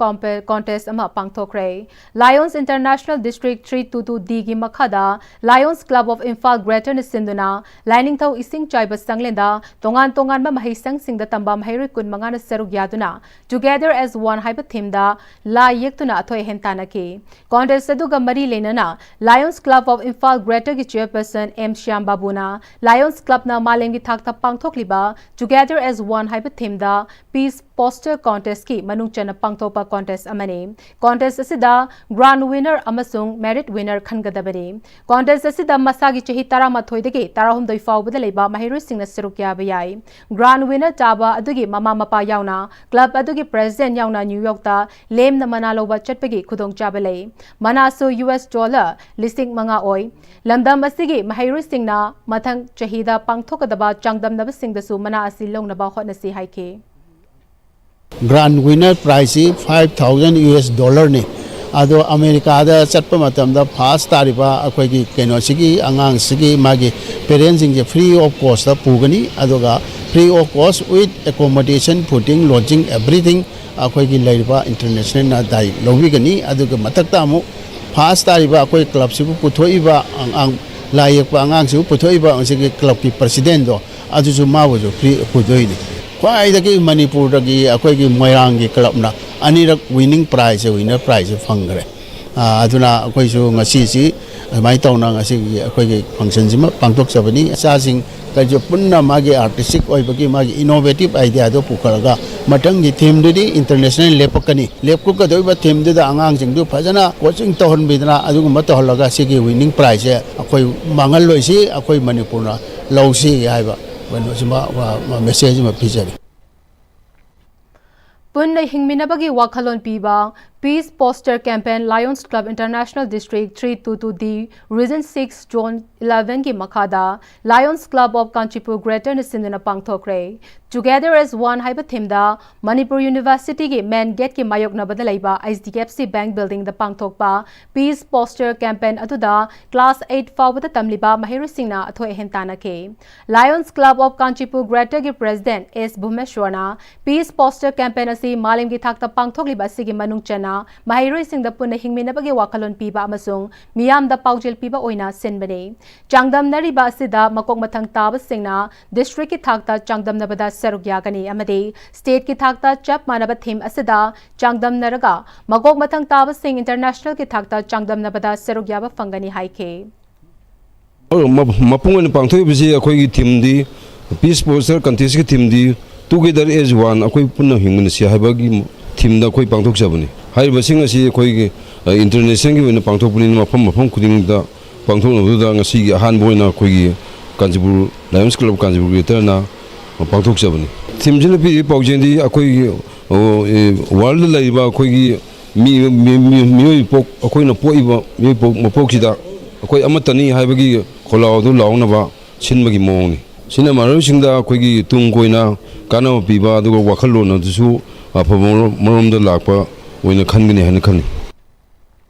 Contest ꯑꯃ ꯄꯥꯡꯊꯣꯛꯈ꯭ꯔꯦ꯫ Lions International District three two two Dꯒꯤ ꯃꯈꯥꯗ Lions Club of Imphal Greaterꯅ ꯁꯤꯟꯗꯨꯅ ꯂꯥꯏꯅꯤꯡꯊꯧ ꯏꯁꯤꯡ ꯆꯥꯏꯕ ꯆꯪꯂꯦꯟꯗ ꯇꯣꯉꯥꯟ ꯇꯣꯉꯥꯟꯕ ꯃꯍꯩꯁꯪꯁꯤꯡꯗ ꯇꯝꯕ ꯃꯍꯩꯔꯣꯏ ꯀꯨꯟ ꯃꯉꯥꯅ ꯁꯔꯨꯛ ꯌꯥꯗꯨꯅ Together as One ꯍꯥꯏꯕ themeꯗ ꯂꯥꯏ ꯌꯦꯛꯇꯨꯅ ꯑꯊꯣꯏ ꯑꯍꯦꯟ ꯇꯥꯟꯅꯈꯤ꯫ Contest ꯑꯗꯨꯒ ꯃꯔꯤ ꯂꯩꯅꯅ Lions Club of Imphal Greaterꯒꯤ chairperson M Shyam ꯕꯥꯕꯨꯅ Lions Clubꯅ ꯃꯥꯂꯦꯝꯒꯤ ꯊꯥꯛꯇ ꯄꯥꯡꯊꯣꯛꯂꯤꯕ Together as One ꯍꯥꯏꯕ themeꯗ Peace Poster Contestꯀꯤ ꯃꯅꯨꯡ ꯆꯟꯅ ꯄꯥꯡꯊꯣꯛꯄ contest ꯑꯃꯅꯤ꯫ Contest ꯑꯁꯤꯗ grand winner ꯑꯃꯁꯨꯡ merit winner ꯈꯟꯒꯗꯕꯅꯤ꯫ Contest ꯑꯁꯤꯗ ꯃꯁꯥꯒꯤ ꯆꯍꯤ ꯇꯔꯥꯃꯥꯊꯣꯏꯗꯒꯤ ꯇꯔꯥꯍꯨꯝꯗꯣꯏ ꯐꯥꯎꯕꯗ ꯂꯩꯕ ꯃꯍꯩꯔꯣꯏꯁꯤꯡꯅ ꯁꯔꯨꯛ ꯌꯥꯕ ꯌꯥꯏ꯫ Grand winner ꯇꯥꯕ ꯑꯗꯨꯒꯤ ꯃꯃꯥ ꯃꯄꯥ ꯌꯥꯎꯅ club ꯑꯗꯨꯒꯤ president ꯌꯥꯎꯅ New Yorkꯇ ꯂꯦꯝꯅ ꯃꯅꯥ ꯂꯧꯕ ꯆꯠꯄꯒꯤ ꯈꯨꯗꯣꯡꯆꯥꯕ ꯂꯩ꯫ ꯃꯅꯥꯁꯨ U S dollar ꯂꯤꯁꯤꯡ ꯃꯉꯥ ꯑꯣꯏ꯫ ꯂꯝꯗꯝ ꯑꯁꯤꯒꯤ ꯃꯍꯩꯔꯣꯏꯁꯤꯡꯅ ꯃꯊꯪ ꯆꯍꯤꯗ ꯄꯥꯡꯊꯣꯛꯀꯗꯕ ꯆꯥꯡꯗꯝꯅꯕꯁꯤꯡꯗꯁꯨ ꯃꯅꯥ ꯑꯁꯤ ꯂꯧꯅꯕ ꯍꯣꯠꯅꯁꯤ ꯍꯥꯏꯈꯤ꯫ Grand winner prizeꯁꯤ five thousand U S dollarꯅꯤ꯫ ꯑꯗꯣ ꯑꯃꯦꯔꯤꯀꯥꯗ ꯆꯠꯄ ꯃꯇꯝꯗ first ꯇꯥꯔꯤꯕ ꯑꯩꯈꯣꯏꯒꯤ ꯀꯩꯅꯣꯁꯤꯒꯤ ꯑꯉꯥꯡꯁꯤꯒꯤ ꯃꯥꯒꯤ parentꯁꯤꯡꯁꯦ free of costꯇ ꯄꯨꯒꯅꯤ꯫ ꯑꯗꯨꯒ free of cost with accommodation, fooding, lodging, everything ꯑꯩꯈꯣꯏꯒꯤ ꯂꯩꯔꯤꯕ internationalꯅ ꯗꯥꯏ ꯂꯧꯕꯤꯒꯅꯤ꯫ ꯑꯗꯨꯒ ꯃꯊꯛꯇ ꯑꯃꯨꯛ first ꯇꯥꯔꯤꯕ ꯑꯩꯈꯣꯏ clubꯁꯤꯕꯨ ꯄꯨꯊꯣꯛꯏꯕ ꯑꯉꯥꯡ, ꯂꯥꯏ ꯌꯦꯛꯄ ꯑꯉꯥꯡꯁꯤꯕꯨ ꯄꯨꯊꯣꯛꯏꯕ ꯉꯁꯤꯒꯤ clubꯀꯤ presidentꯗꯣ ꯑꯗꯨꯁꯨ ꯃꯥꯕꯨꯁꯨ free ꯄꯨꯗꯣꯏꯅꯤ꯫ ꯈ꯭ꯋꯥꯏꯗꯒꯤ ꯃꯅꯤꯄꯨꯔꯗꯒꯤ ꯑꯩꯈꯣꯏꯒꯤ ꯃꯣꯏꯔꯥꯡꯒꯤ clubꯅ ꯑꯅꯤꯔꯛ winning prizeꯁꯦ, winner prizeꯁꯦ ꯐꯪꯈ꯭ꯔꯦ꯫ ꯑꯗꯨꯅ ꯑꯩꯈꯣꯏꯁꯨ ꯉꯁꯤꯁꯤ ꯑꯗꯨꯃꯥꯏꯅ ꯇꯧꯅ ꯉꯁꯤꯒꯤ ꯑꯩꯈꯣꯏꯒꯤ functionꯁꯤꯃ ꯄꯥꯡꯊꯣꯛꯆꯕꯅꯤ꯫ ꯏꯆꯥꯁꯤꯡ ꯀꯩꯁꯨ ꯄꯨꯟꯅ ꯃꯥꯒꯤ artistic ꯑꯣꯏꯕꯒꯤ ꯃꯥꯒꯤ innovative ideaꯗꯣ ꯄꯨꯈꯠꯂꯒ ꯃꯊꯪꯒꯤ ꯊꯤꯝꯗꯨꯗꯤ ꯏꯟꯇꯔꯅꯦꯁꯅꯦꯜ ꯂꯦꯞꯄꯛꯀꯅꯤ꯫ ꯂꯦꯞꯀꯗꯧꯔꯤꯕ ꯊꯤꯝꯗꯨꯗ ꯑꯉꯥꯡꯁꯤꯡꯗꯨ ꯐꯖꯅ ꯀꯣꯆꯤꯡ ꯇꯧꯍꯟꯕꯤꯗꯅ ꯑꯗꯨꯒꯨꯝꯕ ꯇꯧꯍꯜꯂꯒ ꯁꯤꯒꯤ ꯋꯤꯅꯤꯡ ꯄ꯭ꯔꯥꯏꯖꯁꯦ ꯑꯩꯈꯣꯏ ꯃꯥꯡꯍꯜꯂꯣꯏꯁꯤ, ꯑꯩꯈꯣꯏ ꯃꯅꯤꯄꯨꯔꯅ ꯂꯧꯁꯤ ꯍꯥꯏꯕ ꯀꯩꯅꯣꯁꯤꯃ, ꯃꯦꯁꯦꯖ ꯑꯃ ꯄꯤꯖꯔꯤ꯫ ꯄꯨꯟꯅ ꯍꯤꯡꯃꯤꯟꯅꯕꯒꯤ ꯋꯥꯈꯜꯂꯣꯟ ꯄꯤꯕ Peace Poster Campaign Lions Club International District three two two D Region six Zone eleven ꯒꯤ ꯃꯈꯥꯗ Lions Club of Kanchipur Greater ꯅ ꯁꯤꯟꯗꯨꯅ ꯄꯥꯡꯊꯣꯛꯈ꯭ꯔꯦ꯫ Together as One ꯍꯥꯏꯕ ꯊꯤꯝꯗ ꯃꯅꯤꯄꯨꯔ ꯌꯨꯅꯤꯚꯔꯁꯤꯇꯤꯒꯤ ꯃꯦꯟ ꯒꯦꯠꯀꯤ ꯃꯥꯌꯣꯛꯅꯕꯗ ꯂꯩꯕ H D F C bank ꯕꯤꯜꯗꯤꯡꯗ ꯄꯥꯡꯊꯣꯛꯄ Peace Poster Campaign ꯑꯗꯨꯗ ꯀ꯭ꯂꯥꯁ ꯑꯩꯠ ꯐꯥꯎꯕꯗ ꯇꯝꯂꯤꯕ ꯃꯍꯩꯔꯣꯏꯁꯤꯡꯅ ꯑꯊꯣꯏ ꯑꯍꯦꯟ ꯇꯥꯟꯅꯈꯤ꯫ Lions Club of Kanchipur Greater ꯒꯤ ꯄ꯭ꯔꯦꯁꯤꯗꯦꯟꯠ ꯑꯦꯁ ꯚꯨꯃꯦꯁ꯭ꯋꯔꯅ Peace Poster Campaign ꯑꯁꯤ ꯃꯥꯂꯦꯝꯒꯤ ꯊꯥꯛꯇ ꯄꯥꯡꯊꯣꯛꯂꯤꯕ ꯑꯁꯤꯒꯤ ꯃꯅꯨꯡ ꯆꯟꯅ ꯃꯍꯩꯔꯣꯏꯁꯤꯡꯗ ꯄꯨꯟꯅ ꯍꯤꯡꯃꯤꯟꯅꯕꯒꯤ ꯋꯥꯈꯜꯂꯣꯟ ꯄꯤꯕ ꯑꯃꯁꯨꯡ ꯃꯤꯌꯥꯝꯗ ꯄꯥꯎꯖꯦꯜ ꯄꯤꯕ ꯑꯣꯏꯅ ꯁꯤꯟꯕꯅꯤ꯫ ꯆꯥꯡꯗꯝꯅꯔꯤꯕ ꯑꯁꯤꯗ ꯃꯀꯣꯛ ꯃꯊꯪ ꯇꯥꯕꯁꯤꯡꯅ ꯗꯤꯁꯇ꯭ꯔꯤꯛꯀꯤ ꯊꯥꯛꯇ ꯆꯥꯡꯗꯝꯅꯕꯗ ꯁꯔꯨꯛ ꯌꯥꯒꯅꯤ ꯑꯃꯗꯤ ꯁ꯭ꯇꯦꯠꯀꯤ ꯊꯥꯛꯇ ꯆꯞ ꯃꯥꯟꯅꯕ ꯊꯤꯝ ꯑꯁꯤꯗ ꯆꯥꯡꯗꯝꯅꯔꯒ ꯃꯀꯣꯛ ꯃꯊꯪ ꯇꯥꯕꯁꯤꯡ ꯏꯟꯇꯔꯅꯦꯁꯅꯦꯜꯒꯤ ꯊꯥꯛꯇ ꯆꯥꯡꯗꯝꯅꯕꯗ ꯁꯔꯨꯛ ꯌꯥꯕ ꯐꯪꯒꯅꯤ ꯍꯥꯏꯈꯤ꯫ ꯃ- ꯃꯄꯨꯡ ꯑꯣꯏꯅ ꯄꯥꯡꯊꯣꯛꯏꯕꯁꯤ ꯑꯩꯈꯣꯏꯒꯤ ꯊꯤꯝꯗꯤ, Peace Poster Contestꯀꯤ ꯊꯤꯝꯗꯤ Together as One, ꯑꯩꯈꯣꯏ ꯄꯨꯟꯅ ꯍꯤꯡꯃꯤꯟꯅꯁꯤ ꯍꯥꯏꯕꯒꯤ ꯊꯤꯝꯗ ꯑꯩꯈꯣꯏ ꯄꯥꯡꯊꯣꯛꯆꯕꯅꯤ꯫ ꯍꯥꯏꯔꯤꯕꯁꯤꯡ ꯑꯁꯤ ꯑꯩꯈꯣꯏꯒꯤ, ꯑ, ꯏꯟꯇꯔꯅꯦꯁꯅꯦꯜꯒꯤ ꯑꯣꯏꯅ ꯄꯥꯡꯊꯣꯛꯄꯅꯤꯅ ꯃꯐꯝ ꯃꯐꯝ ꯈꯨꯗꯤꯡꯗ ꯄꯥꯡꯊꯣꯛꯅꯕꯗꯨꯗ ꯉꯁꯤꯒꯤ ꯑꯍꯥꯟꯕ ꯑꯣꯏꯅ ꯑꯩꯈꯣꯏꯒꯤ ꯀꯥꯟꯆꯤꯄꯨꯔ Lions Club Kanchipur Greaterꯅ ꯄꯥꯡꯊꯣꯛꯆꯕꯅꯤ꯫ ꯊꯤꯝꯁꯤꯅ ꯄꯤꯔꯤꯕ ꯄꯥꯎꯖꯦꯜꯗꯤ ꯑꯩꯈꯣꯏꯒꯤ, ꯑꯣ, ꯑꯦ, ꯋꯥꯔꯜꯗ ꯂꯩꯔꯤꯕ ꯑꯩꯈꯣꯏꯒꯤ ꯃꯤ- ꯃꯤ- ꯃꯤ- ꯃꯤꯑꯣꯏ ꯄꯣꯛ ꯑꯩꯈꯣꯏꯅ ꯄꯣꯛꯏꯕ ꯃꯤꯑꯣꯏ ꯄꯣꯛ- ꯃꯄꯣꯛꯁꯤꯗ ꯑꯩꯈꯣꯏ ꯑꯃꯠꯇꯅꯤ ꯍꯥꯏꯕꯒꯤ ꯈꯣꯜꯂꯥꯎ ꯑꯗꯨ ꯂꯥꯎꯅꯕ ꯁꯤꯟꯕꯒꯤ ꯃꯑꯣꯡꯅꯤ꯫ ꯁꯤꯅ ꯃꯍꯩꯔꯣꯏꯁꯤꯡꯗ ꯑꯩꯈꯣꯏꯒꯤ ꯇꯨꯡ ꯀꯣꯏꯅ ꯀꯥꯟꯅꯕ ꯄꯤꯕ ꯑꯗꯨꯒ ꯋꯥꯈꯜꯂꯣꯟ ꯑꯗꯨꯁꯨ ꯑꯐꯕ ꯃꯔꯣꯝ- ꯃꯔꯣꯝꯗ ꯂꯥꯛꯄ ꯑꯣꯏꯅ ꯈꯟꯒꯅꯤ ꯍꯥꯏꯅ ꯈꯜꯂꯤ꯫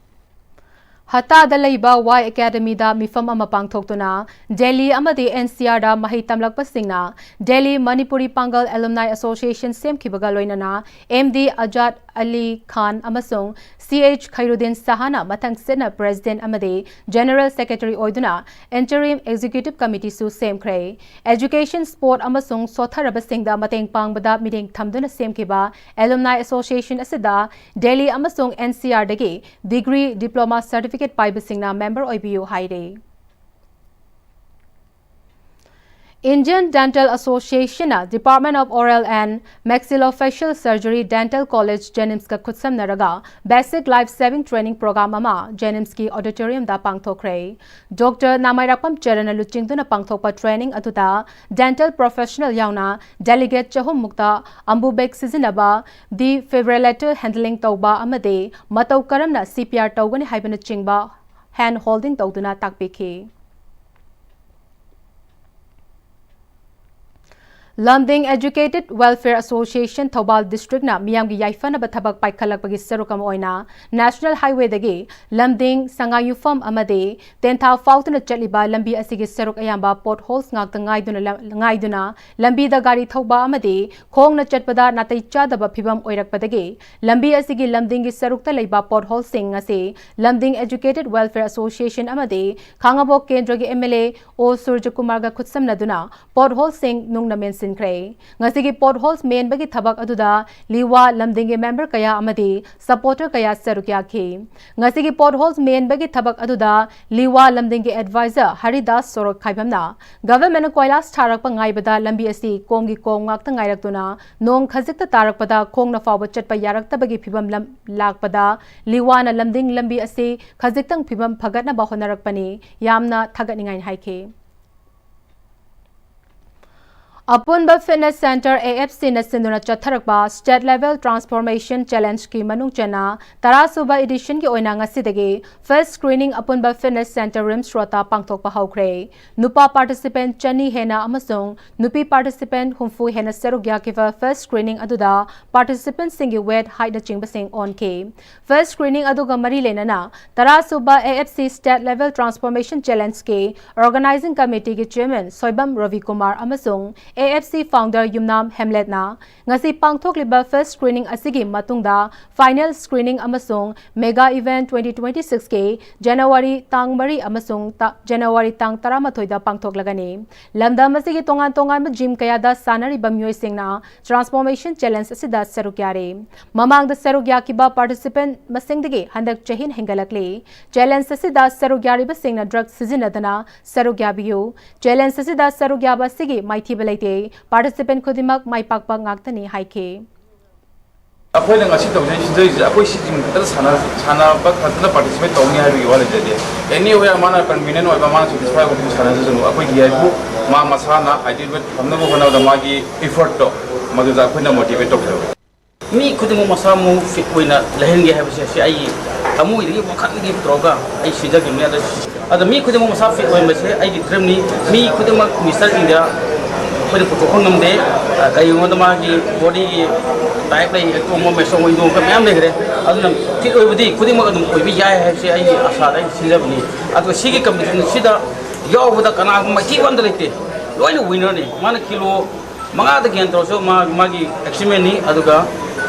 ꯍꯇꯥꯗ ꯂꯩꯕ ꯋꯥꯏ ꯑꯦꯀꯥꯗꯃꯤꯗ ꯃꯤꯐꯝ ꯑꯃ ꯄꯥꯡꯊꯣꯛꯇꯨꯅ ꯗꯦꯜꯂꯤ ꯑꯃꯗꯤ ꯑꯦꯟ ꯁꯤ ꯑꯥꯔꯗ ꯃꯍꯩ ꯇꯝꯂꯛꯄꯁꯤꯡꯅ ꯗꯦꯜꯂꯤ ꯃꯅꯤꯄꯨꯔꯤ ꯄꯥꯡꯒꯜ ꯑꯦꯂꯨꯝꯅꯥꯏ ꯑꯦꯁꯣꯁꯤꯌꯦꯁꯟ ꯁꯦꯝꯈꯤꯕꯒ ꯂꯣꯏꯅꯅ ꯑꯦꯝ ꯗꯤ ꯑꯖꯥꯗ ꯑꯂꯤ ꯈꯥꯟ ꯑꯃꯁꯨꯡ ꯁꯤ ꯑꯩꯆ ꯈꯩꯔꯨꯗꯤꯟ ꯁꯍꯥꯅ ꯃꯊꯪ ꯁꯤꯠꯅ ꯄ꯭ꯔꯦꯁꯤꯗꯦꯟꯠ ꯑꯃꯗꯤ ꯖꯦꯅꯔꯦꯜ ꯁꯦꯀ꯭ꯔꯦꯇꯔꯤ ꯑꯣꯏꯗꯨꯅ ꯏꯟꯇꯔꯤꯝ ꯑꯦꯛꯖꯤꯀ꯭ꯌꯨꯇꯤꯚ ꯀꯃꯤꯇꯤꯁꯨ ꯁꯦꯝꯈ꯭ꯔꯦ꯫ ꯑꯦꯖꯨꯀꯦꯁꯟ, ꯁ꯭ꯄꯣꯔꯠ ꯑꯃꯁꯨꯡ ꯁꯣꯠꯊꯔꯕꯁꯤꯡꯗ ꯃꯇꯦꯡ ꯄꯥꯡꯕꯗ ꯃꯤꯠꯌꯦꯡ ꯊꯝꯗꯨꯅ ꯁꯦꯝꯈꯤꯕ ꯑꯦꯂꯨꯝꯅꯥꯏ ꯑꯦꯁꯣꯁꯤꯌꯦꯁꯟ ꯑꯁꯤꯗ ꯗꯦꯜꯂꯤ ꯑꯃꯁꯨꯡ ꯑꯦꯟ ꯁꯤ ꯑꯥꯔꯗꯒꯤ ꯗꯤꯒ꯭ꯔꯤ, ꯗꯤꯄ꯭ꯂꯣꯃꯥ ꯁꯔꯇꯤꯐꯤꯀꯦꯠ ꯄꯥꯏꯕꯁꯤꯡꯅ ꯃꯦꯝꯕꯔ ꯑꯣꯏꯕꯤꯌꯨ ꯍꯥꯏꯔꯤ꯫ Indian Dental Association ꯅ Department of Oral and Maxillofacial Surgery Dental College JNIMS ꯀ ꯈꯨꯠꯁꯝꯅꯔꯒ Basic Life Saving Training Program ꯑꯃ JNIMS ꯀꯤ auditorium ꯗ ꯄꯥꯡꯊꯣꯛꯈ꯭ꯔꯦ꯫ Doctor ꯅꯥꯃꯥꯏꯔꯥꯛꯄꯝ ꯆꯔꯟꯅ ꯂꯨꯆꯤꯡꯗꯨꯅ ꯄꯥꯡꯊꯣꯛꯄ training ꯑꯗꯨꯗ dental professional ꯌꯥꯎꯅ delegate ꯆꯍꯨꯝ ꯃꯨꯛꯇ Ambu bag ꯁꯤꯖꯤꯟꯅꯕ, defibrillator handling ꯇꯧꯕ ꯑꯃꯗꯤ ꯃꯇꯧ ꯀꯔꯝꯅ CPR ꯇꯧꯒꯅꯤ ꯍꯥꯏꯕꯅꯆꯤꯡꯕ hand holding ꯇꯧꯗꯨꯅ ꯇꯥꯛꯄꯤꯈꯤ꯫ ꯂꯝꯗꯤꯡ Educated Welfare Association Thoubal district ꯅ ꯃꯤꯌꯥꯝꯒꯤ ꯌꯥꯏꯐꯅꯕ ꯊꯕꯛ ꯄꯥꯏꯈꯠꯂꯛꯄꯒꯤ ꯁꯔꯨꯛ ꯑꯃ ꯑꯣꯏꯅ National Highway ꯗꯒꯤ ꯂꯝꯗꯤꯡ, ꯁꯉꯥꯏꯌꯨꯝꯐꯝ ꯑꯃꯗꯤ ꯇꯦꯟꯊꯥ ꯐꯥꯎꯗꯨꯅ ꯆꯠꯂꯤꯕ ꯂꯝꯕꯤ ꯑꯁꯤꯒꯤ ꯁꯔꯨꯛ ꯑꯌꯥꯝꯕ potholes ꯉꯥꯛꯇ ꯉꯥꯏꯗꯨꯅ ꯂ-, ꯉꯥꯏꯗꯨꯅ ꯂꯝꯕꯤꯗ ꯒꯥꯔꯤ ꯊꯧꯕ ꯑꯃꯗꯤ ꯈꯣꯡꯅ ꯆꯠꯄꯗ ꯅꯥꯇꯩ ꯆꯥꯗꯕ ꯐꯤꯕꯝ ꯑꯣꯏꯔꯛꯄꯗꯒꯤ ꯂꯝꯕꯤ ꯑꯁꯤꯒꯤ ꯂꯝꯗꯤꯡꯒꯤ ꯁꯔꯨꯛꯇ ꯂꯩꯕ potholes ꯁꯤꯡ ꯑꯁꯤ ꯂꯝꯗꯤꯡ Educated Welfare Association ꯑꯃꯗꯤ ꯈꯥꯉꯕꯣꯛ ꯀꯦꯟꯗ꯭ꯔꯒꯤ MLA ꯑꯣ ꯁꯨꯔꯖꯀꯨꯃꯥꯔꯒ ꯈꯨꯠꯁꯝꯅꯗꯨꯅ potholes ꯁꯤꯡ ꯅꯨꯡꯅ ꯃꯦꯟꯁꯤꯟꯈ꯭ꯔꯦ꯫ ꯉꯁꯤꯒꯤ potholes ꯃꯦꯟꯕꯒꯤ ꯊꯕꯛ ꯑꯗꯨꯗ ꯂꯤꯋꯥ ꯂꯝꯗꯤꯡꯒꯤ member ꯀꯌꯥ ꯑꯃꯗꯤ supporter ꯀꯌꯥ ꯁꯔꯨꯛ ꯌꯥꯈꯤ꯫ ꯉꯁꯤꯒꯤ potholes ꯃꯦꯟꯕꯒꯤ ꯊꯕꯛ ꯑꯗꯨꯗ ꯂꯤꯋꯥ ꯂꯝꯗꯤꯡꯒꯤ advisor ꯍꯔꯤꯗꯥꯁ ꯁꯣꯔꯣꯛ ꯈꯥꯏꯕꯝꯅ government ꯅ ꯀꯣꯏꯂꯥꯁ ꯊꯥꯔꯛꯄ ꯉꯥꯏꯕꯗ ꯂꯝꯕꯤ ꯑꯁꯤ ꯀꯣꯝꯒꯤ ꯀꯣꯝ ꯉꯥꯛꯇ ꯉꯥꯏꯔꯛꯇꯨꯅ ꯅꯣꯡ ꯈꯖꯤꯛꯇ ꯇꯥꯔꯛꯄꯗ ꯈꯣꯡꯅ ꯐꯥꯎꯕ ꯆꯠꯄ ꯌꯥꯔꯛꯇꯕꯒꯤ ꯐꯤꯕꯝ ꯂꯝ-, ꯂꯥꯛꯄꯗ ꯂꯤꯋꯥꯅ ꯂꯝꯗꯤꯡ ꯂꯝꯕꯤ ꯑꯁꯤ ꯈꯖꯤꯛꯇꯪ ꯐꯤꯕꯝ ꯐꯒꯠꯅꯕ ꯍꯣꯠꯅꯔꯛꯄꯅꯤ꯫ ꯌꯥꯝꯅ ꯊꯥꯒꯠꯅꯤꯡꯉꯥꯏꯅꯤ ꯍꯥꯏꯈꯤ꯫ ꯑꯄꯨꯟꯕ Fitness Centre, AFC ꯅ ꯁꯤꯟꯗꯨꯅ ꯆꯠꯊꯔꯛꯄ State Level Transformation Challenge ꯀꯤ ꯃꯅꯨꯡ ꯆꯟꯅ ꯇꯔꯥ ꯁꯨꯕ edition ꯒꯤ ꯑꯣꯏꯅ ꯉꯁꯤꯗꯒꯤ first screening ꯑꯄꯨꯟꯕ Fitness Centre RIMS Road ꯇ ꯄꯥꯡꯊꯣꯛꯄ ꯍꯧꯈ꯭ꯔꯦ꯫ ꯅꯨꯄꯥ participant ꯆꯅꯤ ꯍꯦꯟꯅ ꯑꯃꯁꯨꯡ ꯅꯨꯄꯤ participant ꯍꯨꯝꯐꯨ ꯍꯦꯟꯅ ꯁꯔꯨꯛ ꯌꯥꯈꯤꯕ first screening ꯑꯗꯨꯗ participant ꯁꯤꯡꯒꯤ weight, height ꯅꯆꯤꯡꯕꯁꯤꯡ ꯑꯣꯟꯈꯤ꯫ First screening ꯑꯗꯨꯒ ꯃꯔꯤ ꯂꯩꯅꯅ ꯇꯔꯥ ꯁꯨꯕ AFC State Level Transformation Challenge ꯀꯤ Organizing Committee ꯒꯤ Chairman ꯁꯣꯏꯕꯝ ꯔꯕꯤꯀꯨꯃꯥꯔ ꯑꯃꯁꯨꯡ AFC founder ꯌꯨꯝꯅꯥꯝ ꯍꯦꯝꯂꯦꯠꯅ ꯉꯁꯤ ꯄꯥꯡꯊꯣꯛꯂꯤꯕ first screening ꯑꯁꯤꯒꯤ ꯃꯇꯨꯡꯗ final screening ꯑꯃꯁꯨꯡ mega event twenty twenty six ꯀꯤ January ꯇꯥꯡ ꯃꯔꯤ ꯑꯃꯁꯨꯡ ꯇ-, January ꯇꯥꯡ ꯇꯔꯥꯃꯥꯊꯣꯏꯗ ꯄꯥꯡꯊꯣꯛꯂꯒꯅꯤ꯫ ꯂꯝꯗꯝ ꯑꯁꯤꯒꯤ ꯇꯣꯉꯥꯟ ꯇꯣꯉꯥꯟꯕ gym ꯀꯌꯥꯗ ꯁꯥꯟꯅꯔꯤꯕ ꯃꯤꯑꯣꯏꯁꯤꯡꯅ transformation challenge ꯑꯁꯤꯗ ꯁꯔꯨꯛ ꯌꯥꯔꯤ꯫ ꯃꯃꯥꯡꯗ ꯁꯔꯨꯛ ꯌꯥꯈꯤꯕ participant ꯃꯁꯤꯡꯗꯒꯤ ꯍꯟꯗꯛ ꯆꯍꯤꯅ ꯍꯦꯟꯒꯠꯂꯛꯂꯤ꯫ Challenge ꯑꯁꯤꯗ ꯁꯔꯨꯛ ꯌꯥꯔꯤꯕꯁꯤꯡꯅ drug ꯁꯤꯖꯤꯟꯅꯗꯅ ꯁꯔꯨꯛ ꯌꯥꯕꯤꯌꯨ꯫ Challenge ꯑꯁꯤꯗ ꯁꯔꯨꯛ ꯌꯥꯕ ꯑꯁꯤꯒꯤ ꯃꯥꯏꯊꯤꯕ ꯂꯩꯇꯦ꯫ Participant ꯈꯨꯗꯤꯡꯃꯛ ꯃꯥꯏ ꯄꯥꯛꯄ ꯉꯥꯛꯇꯅꯤ ꯍꯥꯏꯈꯤ꯫ ꯑꯩꯈꯣꯏꯅ ꯉꯁꯤ ꯇꯧꯖꯩ, ꯁꯤꯟꯖꯔꯤꯁꯦ ꯑꯩꯈꯣꯏ ꯁꯤ gym ꯈꯛꯇꯗ ꯁꯥꯟꯅ-, ꯁꯥꯟꯅꯕ ꯈꯛꯇꯗ participate ꯇꯧꯅꯤ ꯍꯥꯏꯕꯒꯤ ꯋꯥ ꯂꯩꯖꯗꯦ꯫ Anywhere ꯃꯥꯅ convenient ꯑꯣꯏꯕ, ꯃꯥꯅ satisfy ꯑꯣꯏꯕ ꯁꯥꯟꯅꯖꯁꯅꯨ꯫ ꯑꯩꯈꯣꯏꯒꯤ ꯍꯥꯏꯕꯨ ꯃꯥ ꯃꯁꯥꯅ ideal weight ꯊꯝꯅꯕ ꯍꯣꯠꯅꯕꯗ ꯃꯥꯒꯤ effort ꯇꯣ ꯃꯗꯨꯗ ꯑꯩꯈꯣꯏꯅ motivate ꯇꯧꯖꯕ꯫ ꯃꯤ ꯈꯨꯗꯤꯡꯃꯛ ꯃꯁꯥ ꯃꯎ fit ꯑꯣꯏꯅ ꯂꯩꯍꯟꯒꯦ ꯍꯥꯏꯕꯁꯦ ꯁꯤ ꯑꯩꯒꯤ ꯊꯃꯣꯏꯗꯒꯤ ꯋꯥꯈꯜꯗꯒꯤ ꯄꯨꯊꯣꯛꯑꯒ ꯑꯩ ꯁꯤꯟꯖꯈꯤꯕꯅꯤ꯫ ꯑꯗ, ꯑꯗ ꯃꯤ ꯈꯨꯗꯤꯡꯃꯛ ꯃꯁꯥ fit ꯑꯣꯏꯍꯟꯕꯁꯦ ꯑꯩꯒꯤ dream ꯅꯤ꯫ ꯃꯤ ꯈꯨꯗꯤꯡꯃꯛ Mister India ꯑꯩꯈꯣꯏꯅ ꯄꯨꯊꯣꯛꯄ ꯉꯝꯗꯦ꯫ ꯑ, ꯀꯩꯒꯤꯅꯣꯗ ꯃꯥꯒꯤ body ꯒꯤ type ꯂꯩ, ꯑꯇꯣꯡꯕ, ꯃꯦꯁꯣꯡ, ꯏꯟꯗꯣꯡꯕ ꯃꯌꯥꯝ ꯂꯩꯈ꯭ꯔꯦ꯫ ꯑꯗꯨꯅ fit ꯑꯣꯏꯕꯗꯤ ꯈꯨꯗꯤꯡꯃꯛ ꯑꯗꯨꯝ ꯑꯣꯏꯕ ꯌꯥꯏ ꯍꯥꯏꯕꯁꯦ ꯑꯩꯒꯤ ꯑꯁꯥꯗ ꯑꯩ ꯁꯤꯟꯖꯕꯅꯤ꯫ ꯑꯗꯨꯒ ꯁꯤꯒꯤ competition ꯁꯤꯗ ꯌꯥꯎꯕꯗ ꯀꯅꯥꯒꯨꯝꯕ ꯃꯥꯏꯊꯤꯕ ꯑꯝꯇ ꯂꯩꯇꯦ, ꯂꯣꯏꯅ winner ꯅꯤ꯫ ꯃꯥꯅ kilo ꯃꯉꯥꯗ gain ꯇꯧꯔꯁꯨ ꯃꯥ, ꯃꯥꯒꯤ achievement ꯅꯤ꯫ ꯑꯗꯨꯒ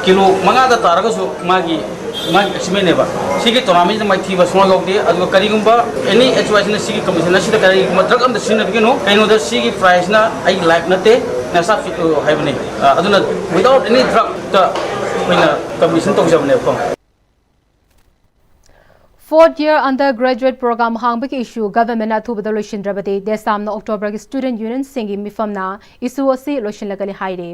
kilo ꯃꯉꯥꯗ ꯇꯥꯔꯒꯁꯨ ꯃꯥꯒꯤ, ꯃꯥꯒꯤ achievement ꯅꯦꯕ꯫ ꯁꯤꯒꯤ tournament ꯁꯤꯗ ꯃꯥꯏꯊꯤꯕ ꯁꯨꯡꯌꯥꯎ ꯌꯥꯎꯗꯦ꯫ ꯑꯗꯨꯒ ꯀꯔꯤꯒꯨꯝꯕ any H Y C ꯅ ꯁꯤꯒꯤ competition ꯑꯁꯤꯗ ꯀꯔꯤꯒꯨꯝꯕ drug ꯑꯝꯇ ꯁꯤꯖꯤꯟꯅꯕꯤꯒꯅꯨ꯫ ꯀꯩꯅꯣꯗ ꯁꯤꯒꯤ prize ꯅ ꯑꯩꯒꯤ life ꯅꯠꯇꯦ, ꯅꯁꯥ fit ꯑꯣꯏꯌꯣ ꯍꯥꯏꯕꯅꯤ꯫ ꯑ, ꯑꯗꯨꯅ without any drug ꯇ ꯑꯩꯈꯣꯏꯅ competition ꯇꯧꯖꯕꯅꯦꯕꯀꯣ꯫ Fourth year undergraduate program ꯍꯥꯡꯕꯒꯤ issue government ꯅ ꯑꯊꯨꯕꯗ ꯂꯣꯏꯁꯤꯟꯗ꯭ꯔꯕꯗꯤ ꯗꯦꯁꯥꯝꯅ October ꯒꯤ student union ꯁꯤꯡꯒꯤ ꯃꯤꯐꯝꯅ issue ꯑꯁꯤ ꯂꯣꯏꯁꯤꯜꯂꯒꯅꯤ ꯍꯥꯏꯔꯤ꯫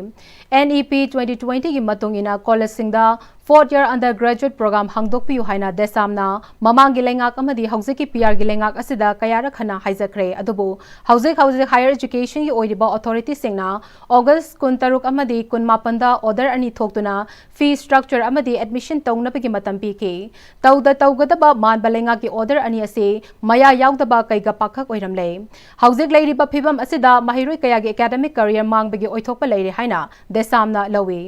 N E P twenty twenty ꯒꯤ ꯃꯇꯨꯡ ꯏꯟꯅ college ꯁꯤꯡꯗ fourth year undergraduate program ꯍꯥꯡꯗꯣꯛꯄꯤꯌꯨ ꯍꯥꯏꯅ ꯗꯦꯁꯥꯝꯅ ꯃꯃꯥꯡꯒꯤ ꯂꯩꯉꯥꯛ ꯑꯃꯗꯤ ꯍꯧꯖꯤꯛꯀꯤ P R ꯒꯤ ꯂꯩꯉꯥꯛ ꯑꯁꯤꯗ ꯀꯌꯥꯔꯛ ꯍꯟꯅ ꯍꯥꯏꯖꯈ꯭ꯔꯦ꯫ ꯑꯗꯨꯕꯨ ꯍꯧꯖꯤꯛ ꯍꯧꯖꯤꯛ higher education ꯒꯤ ꯑꯣꯏꯔꯤꯕ authority ꯁꯤꯡꯅ August ꯀꯨꯟꯇꯔꯨꯛ ꯑꯃꯗꯤ ꯀꯨꯟꯃꯥꯄꯟꯗ order ꯑꯅꯤ ꯊꯣꯛꯇꯨꯅ fee structure ꯑꯃꯗꯤ admission ꯇꯧꯅꯕꯒꯤ ꯃꯇꯝ ꯄꯤꯈꯤ꯫ ꯇꯧꯗ ꯇꯧꯒꯗꯕ ꯃꯥꯟꯕ ꯂꯩꯉꯥꯛꯀꯤ order ꯑꯅꯤ ꯑꯁꯤ ꯃꯌꯥ ꯌꯥꯎꯗꯕ ꯀꯩꯒ ꯄꯥꯈꯛ ꯑꯣꯏꯔꯝꯂꯦ꯫ ꯍꯧꯖꯤꯛ ꯂꯩꯔꯤꯕ ꯐꯤꯕꯝ ꯑꯁꯤꯗ ꯃꯍꯩꯔꯣꯏ ꯀꯌꯥꯒꯤ academic career ꯃꯥꯡꯕꯒꯤ ꯑꯣꯏꯊꯣꯛꯄ ꯂꯩꯔꯦ ꯍꯥꯏꯅ ꯗꯦꯁꯥꯝꯅ ꯂꯧꯏ꯫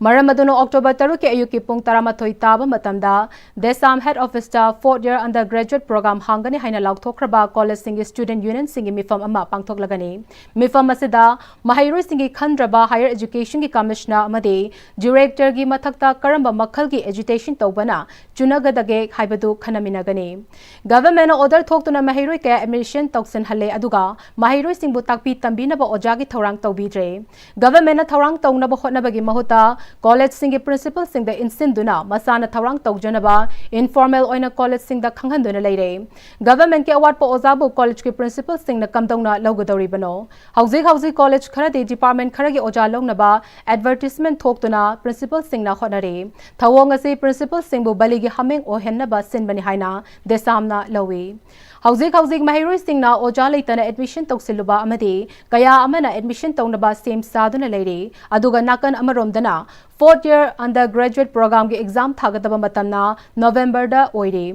ꯃꯔꯝ ꯑꯗꯨꯅ October ꯇꯔꯨꯛꯀꯤ ꯑꯌꯨꯛꯀꯤ ꯄꯨꯡ ꯇꯔꯥꯃꯥꯊꯣꯏ ꯇꯥꯕ ꯃꯇꯝꯗ ꯗꯦꯁꯥꯝ Head Office ꯇ Fourth Year Undergraduate Program ꯍꯥꯡꯒꯅꯤ ꯍꯥꯏꯅ ꯂꯥꯎꯊꯣꯛꯈ꯭ꯔꯕ ꯀꯣꯂꯦꯖꯁꯤꯡꯒꯤ student union ꯁꯤꯡꯒꯤ ꯃꯤꯐꯝ ꯑꯃ ꯄꯥꯡꯊꯣꯛꯂꯒꯅꯤ꯫ ꯃꯤꯐꯝ ꯑꯁꯤꯗ ꯃꯍꯩꯔꯣꯏꯁꯤꯡꯒꯤ ꯈꯟꯗ꯭ꯔꯕ Higher Education ꯒꯤ Commissioner ꯑꯃꯗꯤ Director ꯒꯤ ꯃꯊꯛꯇ ꯀꯔꯝꯕ ꯃꯈꯜꯒꯤ agitation ꯇꯧꯕꯅ ꯆꯨꯅꯒꯗꯒꯦ ꯍꯥꯏꯕꯗꯨ ꯈꯟꯅꯃꯤꯟꯅꯒꯅꯤ꯫ Government ꯅ order ꯊꯣꯛꯇꯨꯅ ꯃꯍꯩꯔꯣꯏ ꯀꯌꯥ admission ꯇꯧꯁꯤꯟꯍꯜꯂꯦ, ꯑꯗꯨꯒ ꯃꯍꯩꯔꯣꯏꯁꯤꯡꯕꯨ ꯇꯥꯛꯄꯤ ꯇꯝꯕꯤꯅꯕ ꯑꯣꯖꯥꯒꯤ ꯊꯧꯔꯥꯡ ꯇꯧꯕꯤꯗ꯭ꯔꯦ꯫ Government ꯅ ꯊꯧꯔꯥꯡ ꯇꯧꯅꯕ ꯍꯣꯠꯅꯕꯒꯤ ꯃꯍꯨꯠꯇ ꯀꯣꯂꯦꯖꯁꯤꯡꯒꯤ principal ꯁꯤꯡꯗ ꯏꯟꯁꯤꯟꯗꯨꯅ ꯃꯁꯥꯅ ꯊꯧꯔꯥꯡ ꯇꯧꯖꯅꯕ informal ꯑꯣꯏꯅ ꯀꯣꯂꯦꯖꯁꯤꯡꯗ ꯈꯪꯍꯟꯗꯨꯅ ꯂꯩꯔꯦ꯫ Government ꯀꯤ ꯑꯋꯥꯠꯄ ꯑꯣꯖꯥꯕꯨ ꯀꯣꯂꯦꯖꯀꯤ principal ꯁꯤꯡꯅ ꯀꯝꯗꯧꯅ ꯂꯧꯒꯗꯧꯔꯤꯕꯅꯣ? ꯍꯧꯖꯤꯛ ꯍꯧꯖꯤꯛ ꯀꯣꯂꯦꯖ ꯈꯔꯗꯤ department ꯈꯔꯒꯤ ꯑꯣꯖꯥ ꯂꯧꯅꯕ advertisement ꯊꯣꯛꯇꯨꯅ principal ꯁꯤꯡꯅ ꯍꯣꯠꯅꯔꯤ꯫ ꯊꯧꯑꯣꯡ ꯑꯁꯤ principal ꯁꯤꯡꯕꯨ ꯕꯂꯤꯒꯤ ꯍꯥꯃꯦꯡ ꯑꯣꯏꯍꯟꯅꯕ ꯁꯤꯟꯕꯅꯤ ꯍꯥꯏꯅ ꯗꯦꯁꯥꯝꯅ ꯂꯧꯏ꯫ ꯍꯧꯖꯤꯛ ꯍꯧꯖꯤꯛ ꯃꯍꯩꯔꯣꯏꯁꯤꯡꯅ ꯑꯣꯖꯥ ꯂꯩꯇꯅ admission ꯇꯧꯁꯤꯜꯂꯨꯕ ꯑꯃꯗꯤ ꯀꯌꯥ ꯑꯃꯅ admission ꯇꯧꯅꯕ ꯁꯦꯝ ꯁꯥꯗꯨꯅ ꯂꯩꯔꯤ꯫ ꯑꯗꯨꯒ ꯅꯥꯀꯟ ꯑꯃꯔꯣꯝꯗꯅ Fourth Year Undergraduate Program ꯒꯤ exam ꯊꯥꯒꯗꯕ ꯃꯇꯝꯅ November ꯗ ꯑꯣꯏꯔꯤ꯫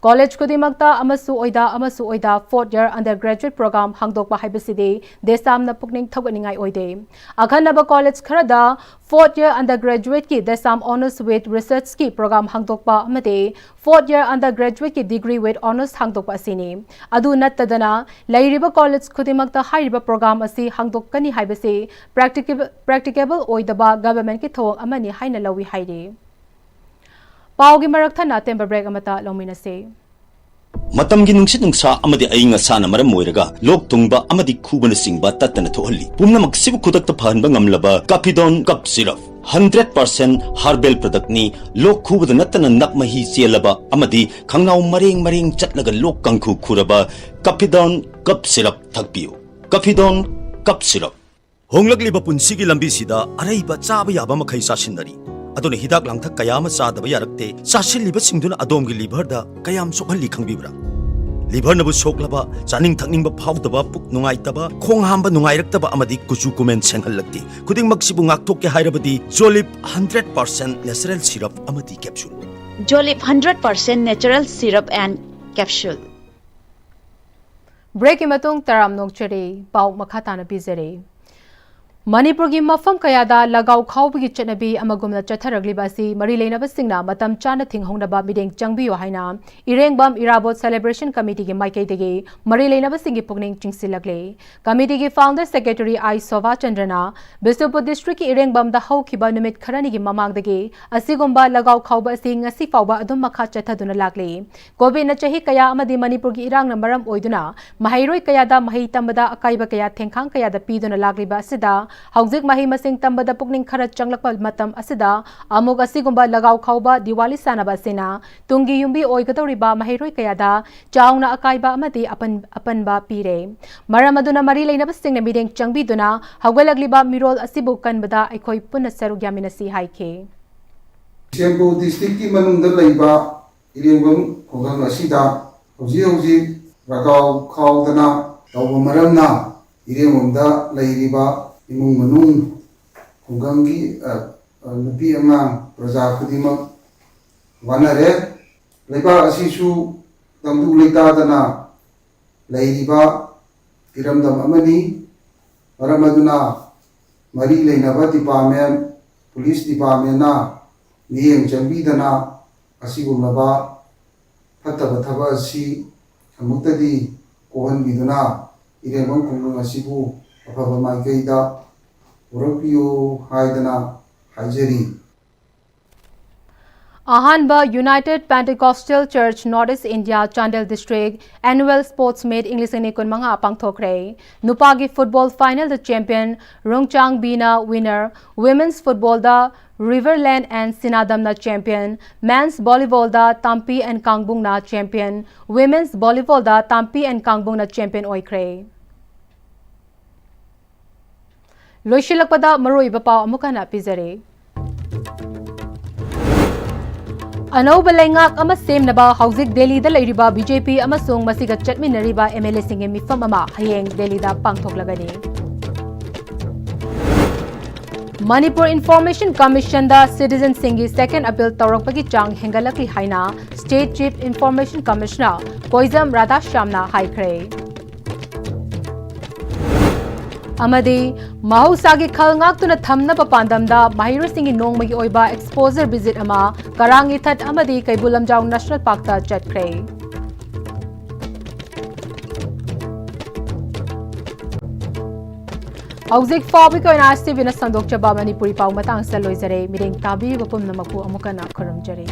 ꯀꯣꯂꯦꯖ ꯈꯨꯗꯤꯡꯃꯛꯇ ꯑꯃꯁꯨ ꯑꯣꯏꯗ ꯑꯃꯁꯨ ꯑꯣꯏꯗ Fourth Year Undergraduate Program ꯍꯥꯡꯗꯣꯛꯄ ꯍꯥꯏꯕꯁꯤꯗꯤ ꯗꯦꯁꯥꯝꯅ ꯄꯨꯛꯅꯤꯡ ꯊꯧꯒꯠꯅꯤꯡꯉꯥꯏ ꯑꯣꯏꯗꯦ꯫ ꯑꯈꯟꯅꯕ ꯀꯣꯂꯦꯖ ꯈꯔꯗ Fourth Year Undergraduate ꯀꯤ ꯗꯦꯁꯥꯝ Honours with Research ꯀꯤ program ꯍꯥꯡꯗꯣꯛꯄ ꯑꯃꯗꯤ Fourth Year Undergraduate ꯀꯤ Degree with Honours ꯍꯥꯡꯗꯣꯛꯄ ꯑꯁꯤꯅꯤ꯫ ꯑꯗꯨ ꯅꯠꯇꯗꯅ ꯂꯩꯔꯤꯕ ꯀꯣꯂꯦꯖ ꯈꯨꯗꯤꯡꯃꯛꯇ ꯍꯥꯏꯔꯤꯕ program ꯑꯁꯤ ꯍꯥꯡꯗꯣꯛꯀꯅꯤ ꯍꯥꯏꯕꯁꯤ practicable, practicable ꯑꯣꯏꯗꯕ government ꯀꯤ ꯊꯧꯑꯣꯡ ꯑꯃꯅꯤ ꯍꯥꯏꯅ ꯂꯧꯏ ꯍꯥꯏꯔꯤ꯫ ꯄꯥꯎꯒꯤ ꯃꯔꯛ ꯊꯠꯅ ꯑꯇꯦꯟꯕ break ꯑꯃꯇ ꯂꯧꯃꯤꯟꯅꯁꯤ꯫ ꯃꯇꯝꯒꯤ ꯅꯨꯡꯁꯤꯠ ꯅꯨꯡꯁꯥ ꯑꯃꯗꯤ ꯑꯏꯪ ꯑꯁꯥꯅ ꯃꯔꯝ ꯑꯣꯏꯔꯒ ꯂꯣꯛ ꯊꯨꯡꯕ ꯑꯃꯗꯤ ꯈꯨꯕꯅꯆꯤꯡꯕ ꯇꯠꯇꯅ ꯊꯣꯛꯍꯜꯂꯤ꯫ ꯄꯨꯝꯅꯃꯛꯁꯤꯕꯨ ꯈꯨꯗꯛꯇ ꯐꯍꯟꯕ ꯉꯝꯂꯕ Kafidon Cough Syrup, hundred percent herbal product ꯅꯤ꯫ ꯂꯣꯛ ꯈꯨꯕꯗ ꯅꯠꯇꯅ ꯅꯞ ꯃꯍꯤ ꯆꯦꯜꯂꯕ ꯑꯃꯗꯤ ꯈꯪꯅꯥꯎ ꯃꯔꯦꯡ ꯃꯔꯦꯡ ꯆꯠꯂꯒ ꯂꯣꯛ ꯀꯥꯡꯈꯨ ꯈꯨꯔꯕ Kafidon Cough Syrup ꯊꯛꯄꯤꯌꯨ꯫ Kafidon Cough Syrup꯫ ꯍꯣꯡꯂꯛꯂꯤꯕ ꯄꯨꯟꯁꯤꯒꯤ ꯂꯝꯕꯤꯁꯤꯗ ꯑꯔꯩꯕ ꯆꯥꯕ ꯌꯥꯕ ꯃꯈꯩ ꯆꯥꯁꯤꯟꯅꯔꯤ꯫ ꯑꯗꯨꯅ ꯍꯤꯗꯥꯛ ꯂꯥꯡꯊꯛ ꯀꯌꯥ ꯑꯃ ꯆꯥꯗꯕ ꯌꯥꯔꯛꯇꯦ꯫ ꯆꯥꯁꯤꯜꯂꯤꯕꯁꯤꯡꯗꯨꯅ ꯑꯗꯣꯝꯒꯤ liver ꯗ ꯀꯌꯥꯝ ꯁꯣꯛꯍꯜꯂꯤ ꯈꯪꯕꯤꯕ꯭ꯔꯥ? Liver ꯅꯕꯨ ꯁꯣꯛꯂꯕ, ꯆꯥꯅꯤꯡ ꯊꯛꯅꯤꯡꯕ ꯐꯥꯎꯗꯕ, ꯄꯨꯛ ꯅꯨꯡꯉꯥꯏꯇꯕ, ꯈꯣꯡ ꯍꯥꯝꯕ ꯅꯨꯡꯉꯥꯏꯔꯛꯇꯕ ꯑꯃꯗꯤ ꯀꯨꯆꯨ ꯀꯨꯃꯦꯟ ꯁꯦꯡꯍꯜꯂꯛꯇꯦ꯫ ꯈꯨꯗꯤꯡꯃꯛꯁꯤꯕꯨ ꯉꯥꯛꯊꯣꯛꯀꯦ ꯍꯥꯏꯔꯕꯗꯤ Jolib hundred percent natural syrup ꯑꯃꯗꯤ capsule꯫ Jolib hundred percent natural syrup and capsule꯫ Break ꯀꯤ ꯃꯇꯨꯡ ꯇꯔꯥꯝꯅ ꯑꯣꯛꯆꯔꯤ꯫ ꯄꯥꯎ ꯃꯈꯥ ꯇꯥꯅ ꯄꯤꯖꯔꯤ꯫ ꯃꯅꯤꯄꯨꯔꯒꯤ ꯃꯐꯝ ꯀꯌꯥꯗ ꯂꯒꯥꯎ ꯈꯥꯎꯕꯒꯤ ꯆꯠꯅꯕꯤ ꯑꯃꯒꯨꯝꯅ ꯆꯠꯊꯔꯛꯂꯤꯕ ꯑꯁꯤ ꯃꯔꯤ ꯂꯩꯅꯕꯁꯤꯡꯅ ꯃꯇꯝ ꯆꯥꯅ ꯊꯤꯡꯍꯧꯅꯕ ꯃꯤꯠꯌꯦꯡ ꯆꯪꯕꯤꯌꯨ ꯍꯥꯏꯅ ꯏꯔꯦꯡꯕꯝ ꯏꯔꯥꯕꯣꯠ Celebration Committeeꯒꯤ ꯃꯥꯏꯀꯩꯗꯒꯤ ꯃꯔꯤ ꯂꯩꯅꯕꯁꯤꯡꯒꯤ ꯄꯨꯛꯅꯤꯡ ꯆꯤꯡꯁꯤꯜꯂꯛꯂꯤ꯫ Committeeꯒꯤ Founder Secretary I Sobha ꯆꯟꯗ꯭ꯔꯅ Bishnupur Districtꯀꯤ ꯏꯔꯦꯡꯕꯝꯗ ꯍꯧꯈꯤꯕ ꯅꯨꯃꯤꯠ ꯈꯔꯅꯤꯒꯤ ꯃꯃꯥꯡꯗꯒꯤ ꯑꯁꯤꯒꯨꯝꯕ ꯂꯒꯥꯎ ꯈꯥꯎꯕ ꯑꯁꯤ ꯉꯁꯤ ꯐꯥꯎꯕ ꯑꯗꯨꯝ ꯃꯈꯥ ꯆꯠꯊꯗꯨꯅ ꯂꯥꯛꯂꯤ꯫ ꯀꯣꯚꯤꯗꯅ ꯆꯍꯤ ꯀꯌꯥ ꯑꯃꯗꯤ ꯃꯅꯤꯄꯨꯔꯒꯤ ꯏꯔꯥꯡꯅ ꯃꯔꯝ ꯑꯣꯏꯗꯨꯅ ꯃꯍꯩꯔꯣꯏ ꯀꯌꯥꯗ ꯃꯍꯩ ꯇꯝꯕꯗ ꯑꯀꯥꯏꯕ ꯀꯌꯥ, ꯊꯦꯡꯈꯥꯡ ꯀꯌꯥꯗ ꯄꯤꯗꯨꯅ ꯂꯥꯛꯂꯤꯕ ꯑꯁꯤꯗ ꯍꯧꯖꯤꯛ ꯃꯍꯩ ꯃꯁꯤꯡ ꯇꯝꯕꯗ ꯄꯨꯛꯅꯤꯡ ꯈꯔ ꯆꯪꯂꯛꯄ ꯃꯇꯝ ꯑꯁꯤꯗ ꯑꯃꯨꯛ ꯑꯁꯤꯒꯨꯝꯕ ꯂꯒꯥꯎ ꯈꯥꯎꯕ ꯗꯤꯋꯥꯂꯤ ꯁꯥꯟꯅꯕ ꯑꯁꯤꯅ ꯇꯨꯡꯒꯤ ꯌꯨꯝꯕꯤ ꯑꯣꯏꯒꯗꯧꯔꯤꯕ ꯃꯍꯩꯔꯣꯏ ꯀꯌꯥꯗ ꯆꯥꯎꯅ ꯑꯀꯥꯏꯕ ꯑꯃꯗꯤ ꯑꯄꯟ-, ꯑꯄꯟꯕ ꯄꯤꯔꯦ꯫ ꯃꯔꯝ ꯑꯗꯨꯅ ꯃꯔꯤ ꯂꯩꯅꯕꯁꯤꯡꯅ ꯃꯤꯠꯌꯦꯡ ꯆꯪꯕꯤꯗꯨꯅ ꯍꯧꯒꯠꯂꯛꯂꯤꯕ ꯃꯤꯔꯣꯜ ꯑꯁꯤꯕꯨ ꯀꯟꯕꯗ ꯑꯩꯈꯣꯏ ꯄꯨꯟꯅ ꯁꯔꯨꯛ ꯌꯥꯃꯤꯟꯅꯁꯤ ꯍꯥꯏꯈꯤ꯫ ꯕꯤꯁꯦꯝꯄꯨꯔ Districtꯀꯤ ꯃꯅꯨꯡꯗ ꯂꯩꯕ ꯏꯔꯦꯡꯕꯝ ꯈꯨꯡꯒꯪ ꯑꯁꯤꯗ ꯍꯧꯖꯤꯛ ꯍꯧꯖꯤꯛ ꯂꯒꯥꯎ ꯈꯥꯎꯗꯅ ꯇꯧꯕ ꯃꯔꯝꯅ ꯏꯔꯦꯡꯕꯝꯗ ꯂꯩꯔꯤꯕ ꯏꯃꯨꯡ ꯃꯅꯨꯡ, ꯈꯨꯡꯒꯪꯒꯤ, ꯑ, ꯑ, ꯅꯨꯄꯤ ꯑꯉꯥꯡ, ꯄ꯭ꯔꯖꯥ ꯈꯨꯗꯤꯡꯃꯛ ꯋꯥꯅꯔꯦ꯫ ꯂꯩꯕꯥꯛ ꯑꯁꯤꯁꯨ ꯇꯪꯗꯨ ꯂꯩꯇꯥꯗꯅ ꯂꯩꯔꯤꯕ ꯏꯔꯝꯗꯝ ꯑꯃꯅꯤ꯫ ꯃꯔꯝ ꯑꯗꯨꯅ ꯃꯔꯤ ꯂꯩꯅꯕ department, police departmentꯅ ꯃꯤꯠꯌꯦꯡ ꯆꯪꯕꯤꯗꯅ ꯑꯁꯤꯒꯨꯝꯂꯕ ꯐꯠꯇꯕ ꯊꯕꯛ ꯑꯁꯤ ꯑꯃꯨꯛꯇꯗꯤ ꯀꯣꯛꯍꯟꯕꯤꯗꯨꯅ ꯏꯔꯦꯡꯕꯝ ꯈꯨꯡꯒꯪ ꯑꯁꯤꯕꯨ ꯑꯐꯕ ꯃꯥꯏꯀꯩꯗ ꯄꯨꯔꯛꯄꯤꯌꯨ ꯍꯥꯏꯗꯅ ꯍꯥꯏꯖꯔꯤ꯫ ꯑꯍꯥꯟꯕ United Pentecostal Church North East India Chandel District Annual Sports Meet ꯏꯪ ꯂꯤꯁꯤꯡ ꯑꯅꯤ ꯀꯨꯟꯃꯉꯥ ꯄꯥꯡꯊꯣꯛꯈ꯭ꯔꯦ꯫ ꯅꯨꯄꯥꯒꯤ football finalꯗ champion ꯔꯣꯡꯆꯥꯡꯕꯤꯅ winner, women's footballꯗ Riverland and ꯁꯤꯅꯥꯗꯝꯅ champion, men's volleyballꯗ ꯇꯥꯝꯄꯤ and ꯀꯥꯡꯕꯨꯡꯅ champion, women's volleyballꯗ ꯇꯥꯝꯄꯤ and ꯀꯥꯡꯕꯨꯡꯅ champion ꯑꯣꯏꯈ꯭ꯔꯦ꯫ ꯂꯣꯏꯁꯤꯜꯂꯛꯄꯗ ꯃꯔꯨꯑꯣꯏꯕ ꯄꯥꯎ ꯑꯃꯨꯛ ꯍꯟꯅ ꯄꯤꯖꯔꯤ꯫ ꯑꯅꯧꯕ ꯂꯩꯉꯥꯛ ꯑꯃ ꯁꯦꯝꯅꯕ ꯍꯧꯖꯤꯛ ꯗꯦꯜꯂꯤꯗ ꯂꯩꯔꯤꯕ BJP ꯑꯃꯁꯨꯡ ꯃꯁꯤꯒ ꯆꯠꯃꯤꯟꯅꯔꯤꯕ MLAꯁꯤꯡꯒꯤ ꯃꯤꯐꯝ ꯑꯃ ꯍꯌꯦꯡ ꯗꯦꯜꯂꯤꯗ ꯄꯥꯡꯊꯣꯛꯂꯒꯅꯤ꯫ ꯃꯅꯤꯄꯨꯔ Information Commissionꯗ citizenꯁꯤꯡꯒꯤ second appeal ꯇꯧꯔꯛꯄꯒꯤ ꯆꯥꯡ ꯍꯦꯟꯒꯠꯂꯛꯂꯤ ꯍꯥꯏꯅ State Chief Information Commissioner ꯀꯣꯏꯖꯝ ꯔꯥꯙꯥꯁ꯭ꯌꯥꯝꯅ ꯍꯥꯏꯈ꯭ꯔꯦ꯫ ꯑꯃꯗꯤ ꯃꯍꯧꯁꯥꯒꯤ ꯈꯜ ꯉꯥꯛꯇꯨꯅ ꯊꯝꯅꯕ ꯄꯥꯟꯗꯝꯗ ꯃꯍꯩꯔꯣꯏꯁꯤꯡꯒꯤ ꯅꯣꯡꯃꯒꯤ ꯑꯣꯏꯕ exposure visit ꯑꯃ ꯀꯔꯥꯡ ꯏꯊꯠ ꯑꯃꯗꯤ ꯀꯩꯕꯨꯜ ꯂꯝꯖꯥꯎ National Park ꯇ ꯆꯠꯈ꯭ꯔꯦ꯫ ꯍꯧꯖꯤꯛ ꯐꯥꯎꯕꯒꯤ ꯑꯣꯏꯅ S T V ꯅ ꯁꯟꯗꯣꯛꯆꯕ ꯃꯅꯤꯄꯨꯔꯤ ꯄꯥꯎ ꯃꯇꯥꯡꯁꯤꯗ ꯂꯣꯏꯖꯔꯦ꯫ ꯃꯤꯠꯌꯦꯡ ꯇꯥꯕꯤꯔꯤꯕ ꯄꯨꯝꯅꯃꯛꯄꯨ ꯑꯃꯨꯛ ꯍꯟꯅ ꯈꯨꯔꯨꯝꯖꯔꯤ꯫